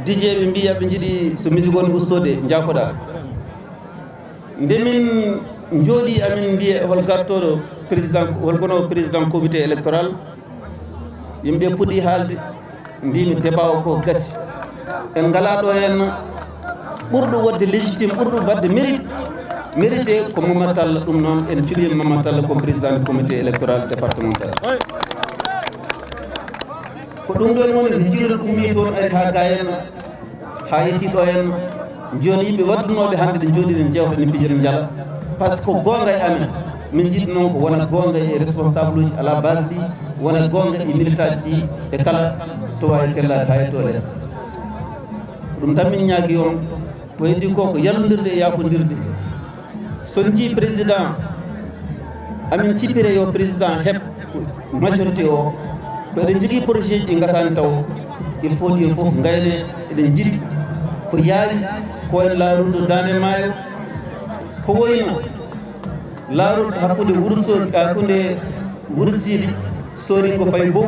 D G ɓe mbiya ɓe njiɗi so musique on ustode, njaafoɗa. Nde min njooɗi amin mbiya hol gartooɗo président, hol gonoowo président comité électoral, yimɓe puɗɗi haalde, mbimi débat o ko gasi. En ngalaa ɗo heen ɓurɗo wonde légitime, ɓurɗo waɗde mérite, mérité ko Mamadou Talla. Ɗum noon en cuɓiima Mamadou Talla comme président du comité électoral départemental. Ko ɗum ɗon woni ko jiiɗo ummi toon ari haa ga heen, haa yettii ɗo heen. Jooni yimɓe waddunooɓe hannde ɗe njooɗi, ɗe njewta, ɗe pijata, njala. Par ce que ko goonga e amen. Min njiɗi noon ko wona goonga e responsable uji à la base ɗi, wona goonga e militant ɗi e kala to waawi tellaade haa yetto les. Ko ɗum tan min ñaagi on, ko heddi ko ko yallondirde e yaafondirde. So en njii président, amin cippire yo président heɓ majorité o, ko eɗen njogii projet ji ɗi ngasaani taw, il faut ɗin fof ngayne, eɗen njiɗi ko yaawi, ko en laarude Daande Maayo, ko woyno laarude hakkunde Wuro Soogi, hakkunde Wuro Siidi, Sooringo fayi Mbow,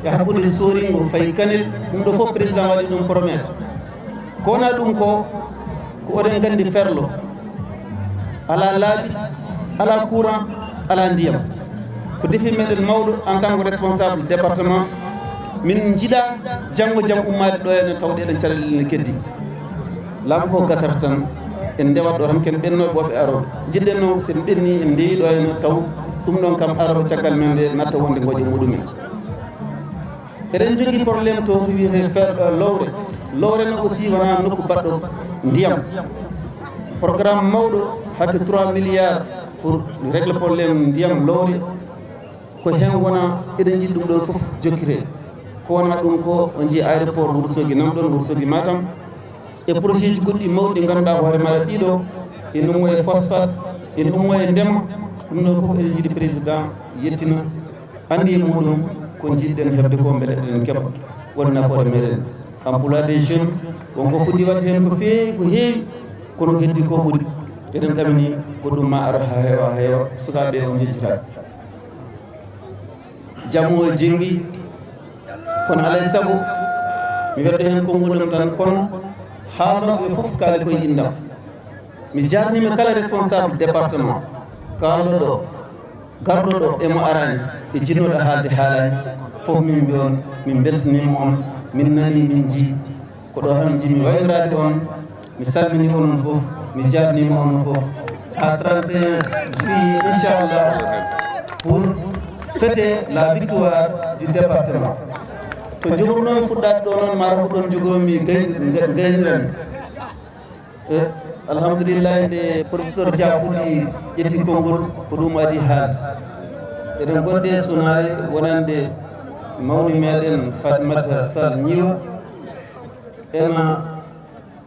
e hakkunde Sooringo fayi Kanel, ɗum ɗo fof président waɗi ɗum promesse. Ko wona ɗum ko, ko oɗen nganndi Ferlo, alaa laabi, alaa courant, alaa ndiyam. Ko defi meɗen mawɗo en tant que responsable département, min njiɗa janngo jam ummaade ɗo henne tawde eɗen caɗeele ne keddi. Laamu ko gasata tan, en ndewat ɗo tan, ken ɓennooɓe woɓɓe arooɓe. Njiɗɗen noon, so en ɓenni, en ndewi ɗo henne taw ɗum ɗon kam arooɓe caggal men ɗe natta wonde ngoƴo muɗumen. Eɗen njogii problème to wiyetee Fer-, eh, Lowre. Lowre no aussi wona nokku baɗɗo ndiyam. Programme mawɗo hakke trois milliards pour régler problème ndiyam Lowre. Ko heen wona eɗen njiɗi ɗum ɗon fof jokkitee. Ko wona ɗum ko on njii aéroport Wuro Soogi nan ɗon, Wuro Soogi Matam. E projet ji goɗɗi mawɗi ɗi ngannduɗaa hoore maaɗa ɗiɗo, ene ummo e phosphate, ene ummo e ndema. Ɗum ɗon fof eɗen njiɗi président yettina, anndi e muɗum ko njiɗɗen heɓde ko mbele eɗen keɓa won nafoore meɗen. Emploi des jeunes, wonko fuɗɗi waɗde heen ko feewi, ko heewi, kono heddi ko ɓuri. Eɗen ɗamini ko ɗum ma ara haa heewa, haa heewa, sukaaɓe o njejjitaɓe. Jam o jenngi, kono alaa e sago mi waɗa heen konngol am tan, kono Haalnooɓe fof kaali koye innam. Mi jarnima kala responsable département, kaalɗo ɗo, garɗo ɗo e mo arani, e jinnoɗo haalde haalani, fof min mbiyon, min mbeltanima on, min nani, min jii. Ko ɗo tan jiimi waynoraade on, mi salmini onon fof, mi jarnima onon fof. Ha trente et un juillet, inchallah, pour fêter la victoire du département. To jogornomi fuɗɗaade ɗo noon, mara ko ɗon jogomi gay-, gay-, gaynirami. E, alhamdulillahi, nde professeur Dia fuɗɗi ƴetti konngol, ko ɗum adi haalde. Eɗen ngondi e sunaare wonande mawni meɗen Fatimata Sall Ñiiwa. Ena,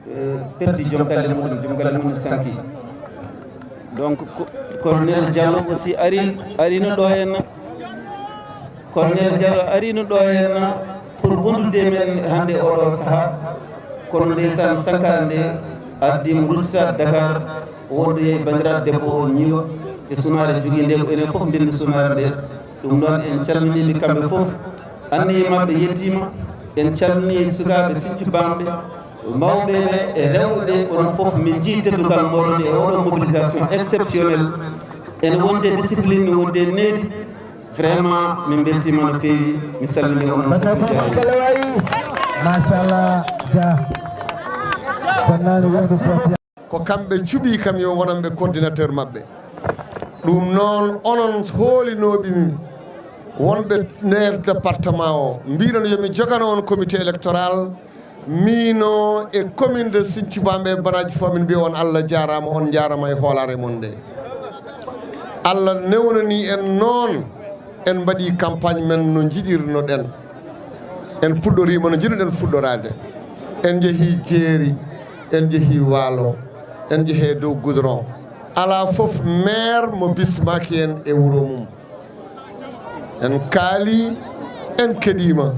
e, perdi joom galle muɗum, joom galle muɗum sanki. Donc, ko-, colonel Diallo aussi ari, arino ɗo henna. Colonel Diallo arino ɗo henna pour wondude e men hannde oɗo sahaa. Kono ndeysaan, sankaare nde addi mo ruttitaade Dakar, wondude e banndiraaɗo debbo o Ñiiwa e sunaare jogii nde, ko enen fof ndenndi sunaare nde. Ɗum noon, en calminiiɓe kamɓe fof. Anniye maɓɓe yettiima. En calminii sukaaɓe Sinthiou Bamɓe, mawɓe ɓe e rewɓe ɓe, onon fof min njii teddungal mooɗon e oɗo mobilisation exceptionnelle. Ene wonde discipline, ne wonde needi. Vraiment, min mbeltiima no feewi, mi salmini on. Machallah, Dia. Bannani wonde ko Ko kamɓe cuɓii kam yo wonanɓe coordinateur maɓɓe. Ɗum noon, onon hoolinooɓe mi, wonɓe nder département o, mbiɗon yo mi jogano on comité électoral, miino e commune de Sinthiou Bamɓe, banaaji fof min mbiya on Allah jaaraama, on njaaraama e hoolaare mon nde. Allah newnanii en noon, en mbaɗii campagne men no njiɗirno ɗen. En puɗɗoriima no njiɗno ɗen fuɗɗoraade. En njehii jeeri, en njehii waalo, en njehii dow goudron. Alaa fof maire mo bismaaki en e wuro mum. En kaali, en keɗiima.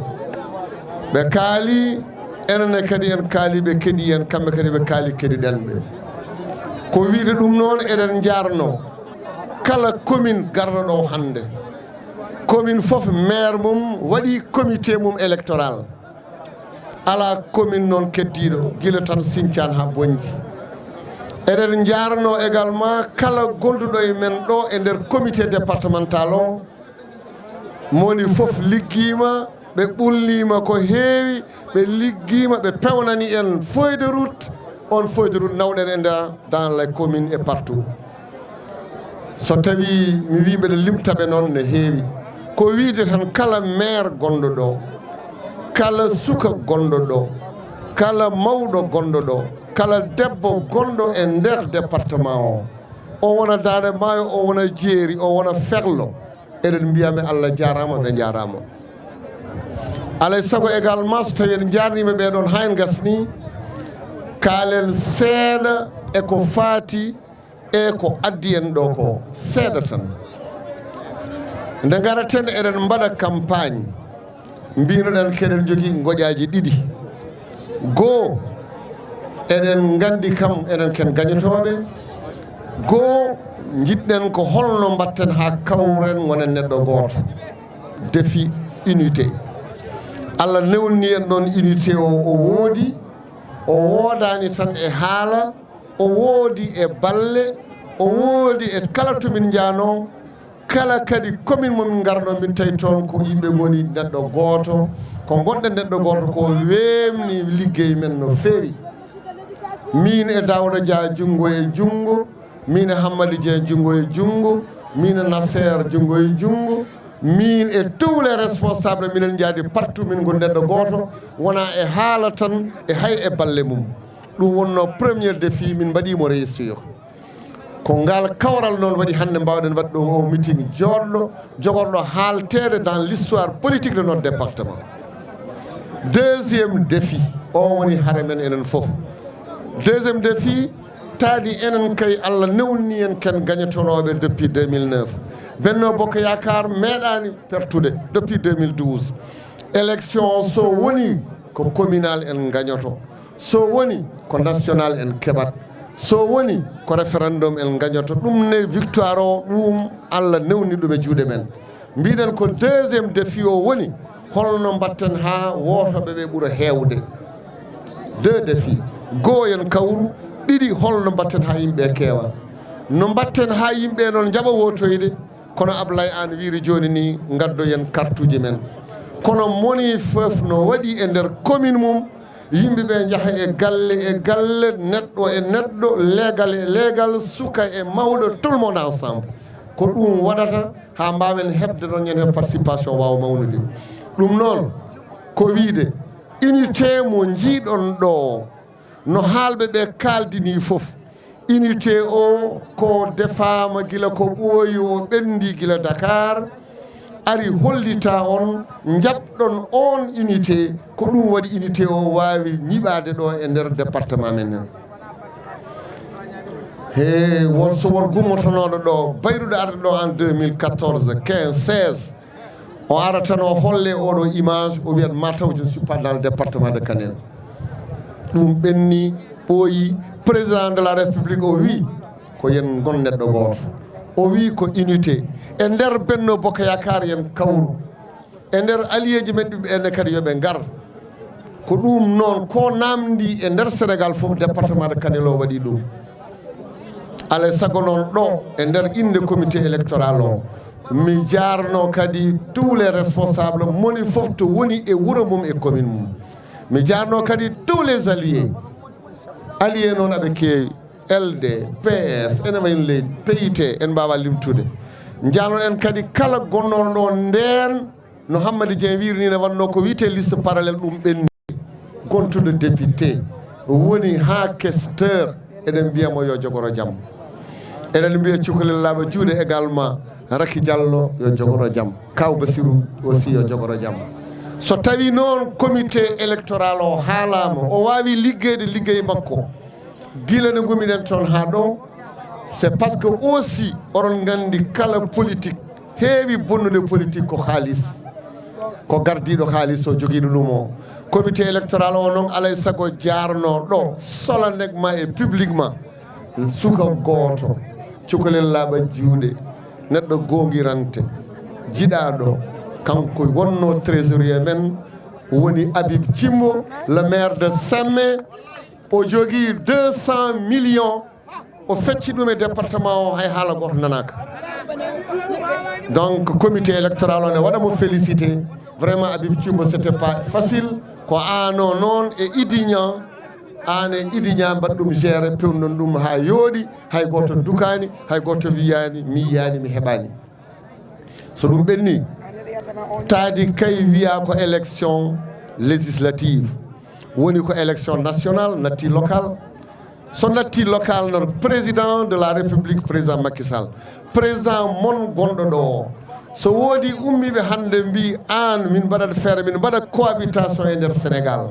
Ɓe kaali, enen ne kadi en kaali, ɓe keɗii en, kamɓe kadi ɓe kaali, keɗiɗen ɓe. Ko wiyde ɗum noon, eɗen njaarnoo kala commune garɗo ɗo hannde. Commune fof maire mum waɗii comité mum électoral. Alaa commune noon keddiiɗo, gila tan Sinthiane haa Bonnji. Eɗen njaarnoo également kala gonduɗo e men ɗo e nder comité départemental o, moni fof liggiima, ɓe ɓulniima ko heewi, ɓe liggiima, ɓe pewnani en feuille de route, on feuille de route nawɗen e nder dans les communes et partout. So tawii mi wii mbeɗa limta ɓe noon, ne heewi. Ko wiyde tan kala maire gonɗo ɗo, kala suka gonɗo ɗo, kala mawɗo gonɗo ɗo, kala debbo gonɗo e nder département o, o wona Daande Maayo, o wona Jeeri, o wona Ferlo, eɗen mbiya ɓe Allah jaaraama, ɓe njaaraama. Alay sago également, so tawii en njaarniima ɓee ɗoon haa en ngasnii, kaalen seeɗa e ko faati e ko addi en ɗo ko seeɗa tan. Nde ngaraten eɗen mbaɗa campagne, mbinoɗen keɗen jogii ngoƴaaji ɗiɗi. Goo, eɗen nganndi kam enen ken gañotooɓe. Goo, njiɗɗen ko holno mbatten haa kawren ngonen neɗɗo gooto. Défi unité. Allah newni en ɗoon unité o, o woodi. O woodaani tan e haala, o woodi e balle, o woodi e kala to min njaanoo, kala kadi commune mo min ngarnoo, min tawi toon ko yimɓe ngoni neɗɗo gooto, ko ngonɗen neɗɗo gooto, ko weemni liggey men no feewi. Min e Daouda Dia junngo e junngo, min e Hammadi Dieng junngo e junngo, min e Nasser junngo e junngo, min e tous les responsables, minen njaadi partout, min ngoni neɗɗo gooto, wona e haala tan, e hay e balle mum. Ɗum wonno premier défi, min mbaɗimo réussir. Ko ngal kawral noon waɗi hannde mbawɗen waɗde ɗo o meeting joɗɗo, jogorɗo haalteede dans l'histoire politique de notre département. Deuxième défi, o woni hare men enen fof. Deuxième défi, taadi enen kay Allah newni en ken gañotonooɓe depuis deux mille neuf. Benno Bokk Yaakaar meeɗaani pertude depuis deux mille douze. Élection so woni ko communal en gañoto. So woni ko national en keɓat. So woni ko référendum en gañoto. Ɗum ne victoire o, ɗum Allah newni ɗum e juuɗe men. Mbiɗen ko deuxième défi o woni holno mbatten haa wootoɓe ɓe ɓura heewde. Deux défis. Goo, yen kawru. Ɗiɗi, holno mbatten haa yimɓe keewa? No mbatten haa yimɓe noon njaɓa wootoyde? Kono Ablaye Anne wiiri jooni ni, ngaddoyen kartuuji men. Kono moni fof no waɗi e nder commune mum, yimɓe ɓe njaha e galle e galle, neɗɗo e neɗɗo, leegal e leegal, suka e mawɗo, tout le monde ensemble. Ko ɗum waɗata haa mbaawen heɓde ɗoon ñande participation waawa mawnude. Ɗum noon ko wiyde unité mo njiiɗon ɗo, no haalɓe ɓe kaaldini fof. Unité o ko defaama gila ko ɓooyi, o ɓenndi gila Dakar, ari hollita on, njaɓɗon on unité, ko ɗum waɗi unité o waawi ñiɓaade ɗo e nder département men heen. He won, so won gummotonooɗo ɗo, bayruɗo arde ɗo en deux mille quatorze, quinze, seize, o ara tan o holle oɗo image, o wiyat mataw je ne suis pas dans le département de Kanel. Ɗum ɓenni, ɓooyi. Président de la République o wi ko yen ngon neɗɗo gooto. O wi ko unité. E nder Benno Bokk Yaakaar yen kawru. E nder alliéji men ɗiɓɓe ene kadi yo ɓe ngar. Ko ɗum noon ko namdi e nder Sénégal fof, département de Kanel o waɗi ɗum. Alay sago noon ɗo e nder innde comité électoral o, mi jaarno kadi tous les responsables, moni fof to woni e wuro mum e commune mum. Mi jaarno kadi tous les alliés. Alliés noon aɓe keewi, L D, P S, ene wayi no leydi, P I T, en mbaawa limtude. Njaarno en kadi kala gonnooɗo ɗo ndeen, no Hammadi Dieng wiiri ni, ne wannoo ko wiyetee liste parallèle, ɗum ɓenni. Gontuɗo député woni haa questeur, eɗen mbiya mo yo jogoro jam. Eɗen mbiya Cukalel Laaɓa Juuɗe également, Racky Diallo yo jogoro jam. Kaw Bassirou aussi yo jogoro jam. So tawi noon comité électoral o haalaama, o waawi liggeede liggey makko, gila no ngumiɗen toon haa ɗo, c'est parce que aussi oɗon nganndi kala politique, heewi bonnude politique ko haalis, ko gardiiɗo haalis o jogiiɗo ɗum o. Comité électoral o noon alay sago jaarno ɗo solennellement et publiquement, suka gooto, Cukalel Laaɓa Juuɗe, neɗɗo goongirante, jiɗaaɗo, kanko wonno trésorier men, woni Habib Thimbo, le maire de Semme, o jogii deux cent millions, o fecci ɗum e département o, hay haala gooto nanaaka. Donc comité électoral o ne waɗa mo félicité. Vraiment Habib Thimbo, c'était pas facile. Ko aan o noon e Idy Niang, aan e Idy Niang mbaɗ ɗum géré, pewndon ɗum haa yooɗi, hay gooto dukaani, hay gooto wiyaani mi yiyaani, mi heɓaani. So ɗum ɓenni, taadi kay wiya ko élection législative, woni ko élection nationale, natti local. So natti local noon, président de la République, président Macky Sall, président mon gonɗo ɗo o, so woodi ummiiɓe hannde mbi aan min mbaɗat feere, min mbaɗa cohabitation e nder Sénégal,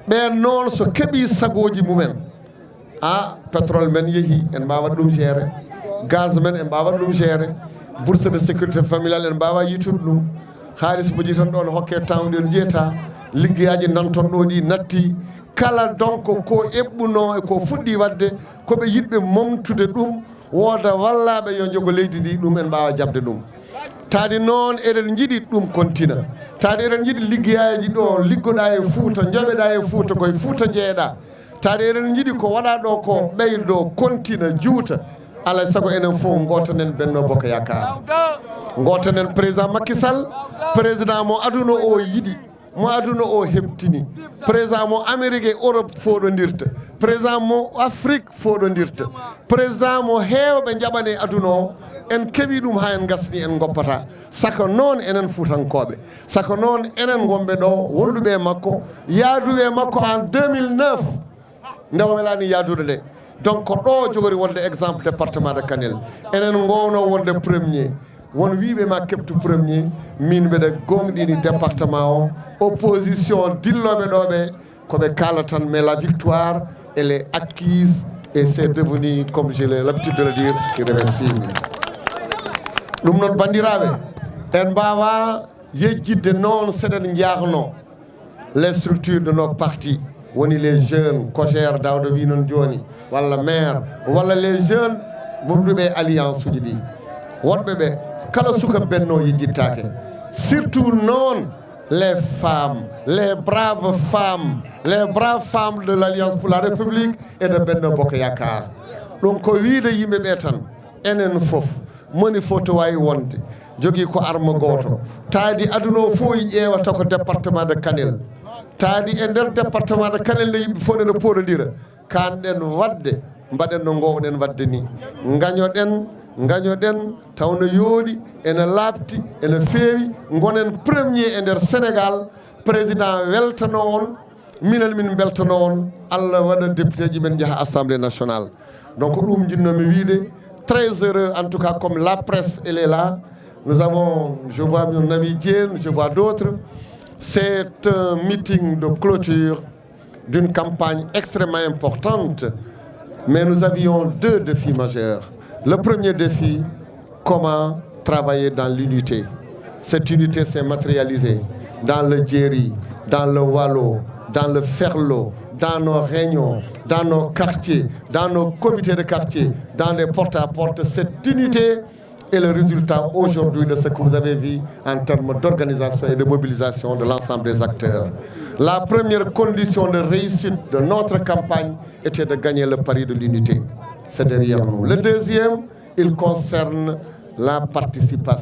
ɓeen noon so keɓi sagooji mumen, a, pétrole men yehi, en mbaawa ɗum géré, gaz men en mbaawa ɗum géré, bourse de sécurité familiale en mbaawa yitude ɗum, haalis mo jiiton ɗon hokke tawde on jiyata, liggeyaaji nanton ɗo ɗi natti, kala donc ko eɓɓuno e ko fuɗɗi waɗde, ko ɓe yiɗɓe momtude ɗum, wooda wallaaɓe yo jogo leydi ndi, ɗum en mbaawa jaɓde ɗum. Taadi noon eɗen njiɗi ɗum kontina, taadi eɗen njiɗi liggeyaaji ɗo liggoɗa e Fuuta, njoɓeɗa e Fuuta, koye Fuuta jeeɗa. Taade eɗen njiɗi ko waɗa ɗo ko ɓeydo kontina juuta. Alay sago enen fof ngotanen Benno Bokk Yaakaar. Ngotanen président Macky Sall, président mo aduna o yiɗi, mo aduna o heɓtini, président mo Amérique e Europe foɗondirta, président mo Afrique foɗondirta, président mo heewɓe njaɓani aduna o. En keɓi ɗum haa en ngasni, en ngoppata. Saka noon enen Fuutankooɓe, saka noon enen wonɓe ɗo, wonduɓe e makko, yaaduɓe e makko en deux mille neuf, nde o welani yaadude nde. Donc ko ɗo jogori wonde exemple département de Kanel. Enen ngowno wonde premier. Won wiiɓe ma keptu premier, min mbeɗa gonɗini département o. Opposition dillooɓe ɗo ɓe, ko ɓe kala tan, mais la victoire, elle est acquise et c'est devenu, comme j'ai l'habitude de le dire, irréversible. Ɗum noon, banndiraaɓe, en mbaawa yejjitde noon seɗen njaahno les structures de nos partis, woni les jeunes, COJER, Daouda wi noon jooni, walla maire, walla les jeunes wonduɓe e alliance uji ɗi. Woɗɓe ɓe, kala suka Benno yejjittaake. Surtout noon, Les femmes, les braves femmes, les braves femmes de l'Alliance pour la République et de Benno Bokk Yaakaar. Ɗum ko wiide yimɓe ɓe tan, enen fof, moni fof to wawi wonde, jogii ko arme gooto. Taadi aduna o fof i ƴeewata ko département de Kanel. Taadi e nder département de Kanel nde yimɓe fof nene pooɗodira. Kanɗen waɗde, mbaɗen no ngoowɗen waɗde ni. Ngañoɗen, ngañoɗen, taw no yooɗi, ene laaɓti, ene feewi, ngonen premier e nder Sénégal. Président weltano on, minen min mbeltano on. Allah waɗa député ji men njaha Assemblée nationale. Donc ɗum jinnomi wiide, très heureux en tout cas, comme la presse elle est là. Nous avons, je vois mon ami Diène, je vois d'autres. C'est un meeting de clôture d'une campagne extrêmement importante, mais nous avions deux défis majeurs. Le premier défi, comment travailler dans l'unité. Cette unité s'est matérialisée dans le Djeri, dans le Waalo, dans le Ferlo, dans nos réunions, dans nos quartiers, dans nos comités de quartier, dans les porte-à-porte. Cette unité est le résultat aujourd'hui de ce que vous avez vu en termes d'organisation et de mobilisation de l'ensemble des acteurs. La première condition de réussite de notre campagne était de gagner le pari de l'unité. C'est derrière nous. Le deuxième, il concerne la participation.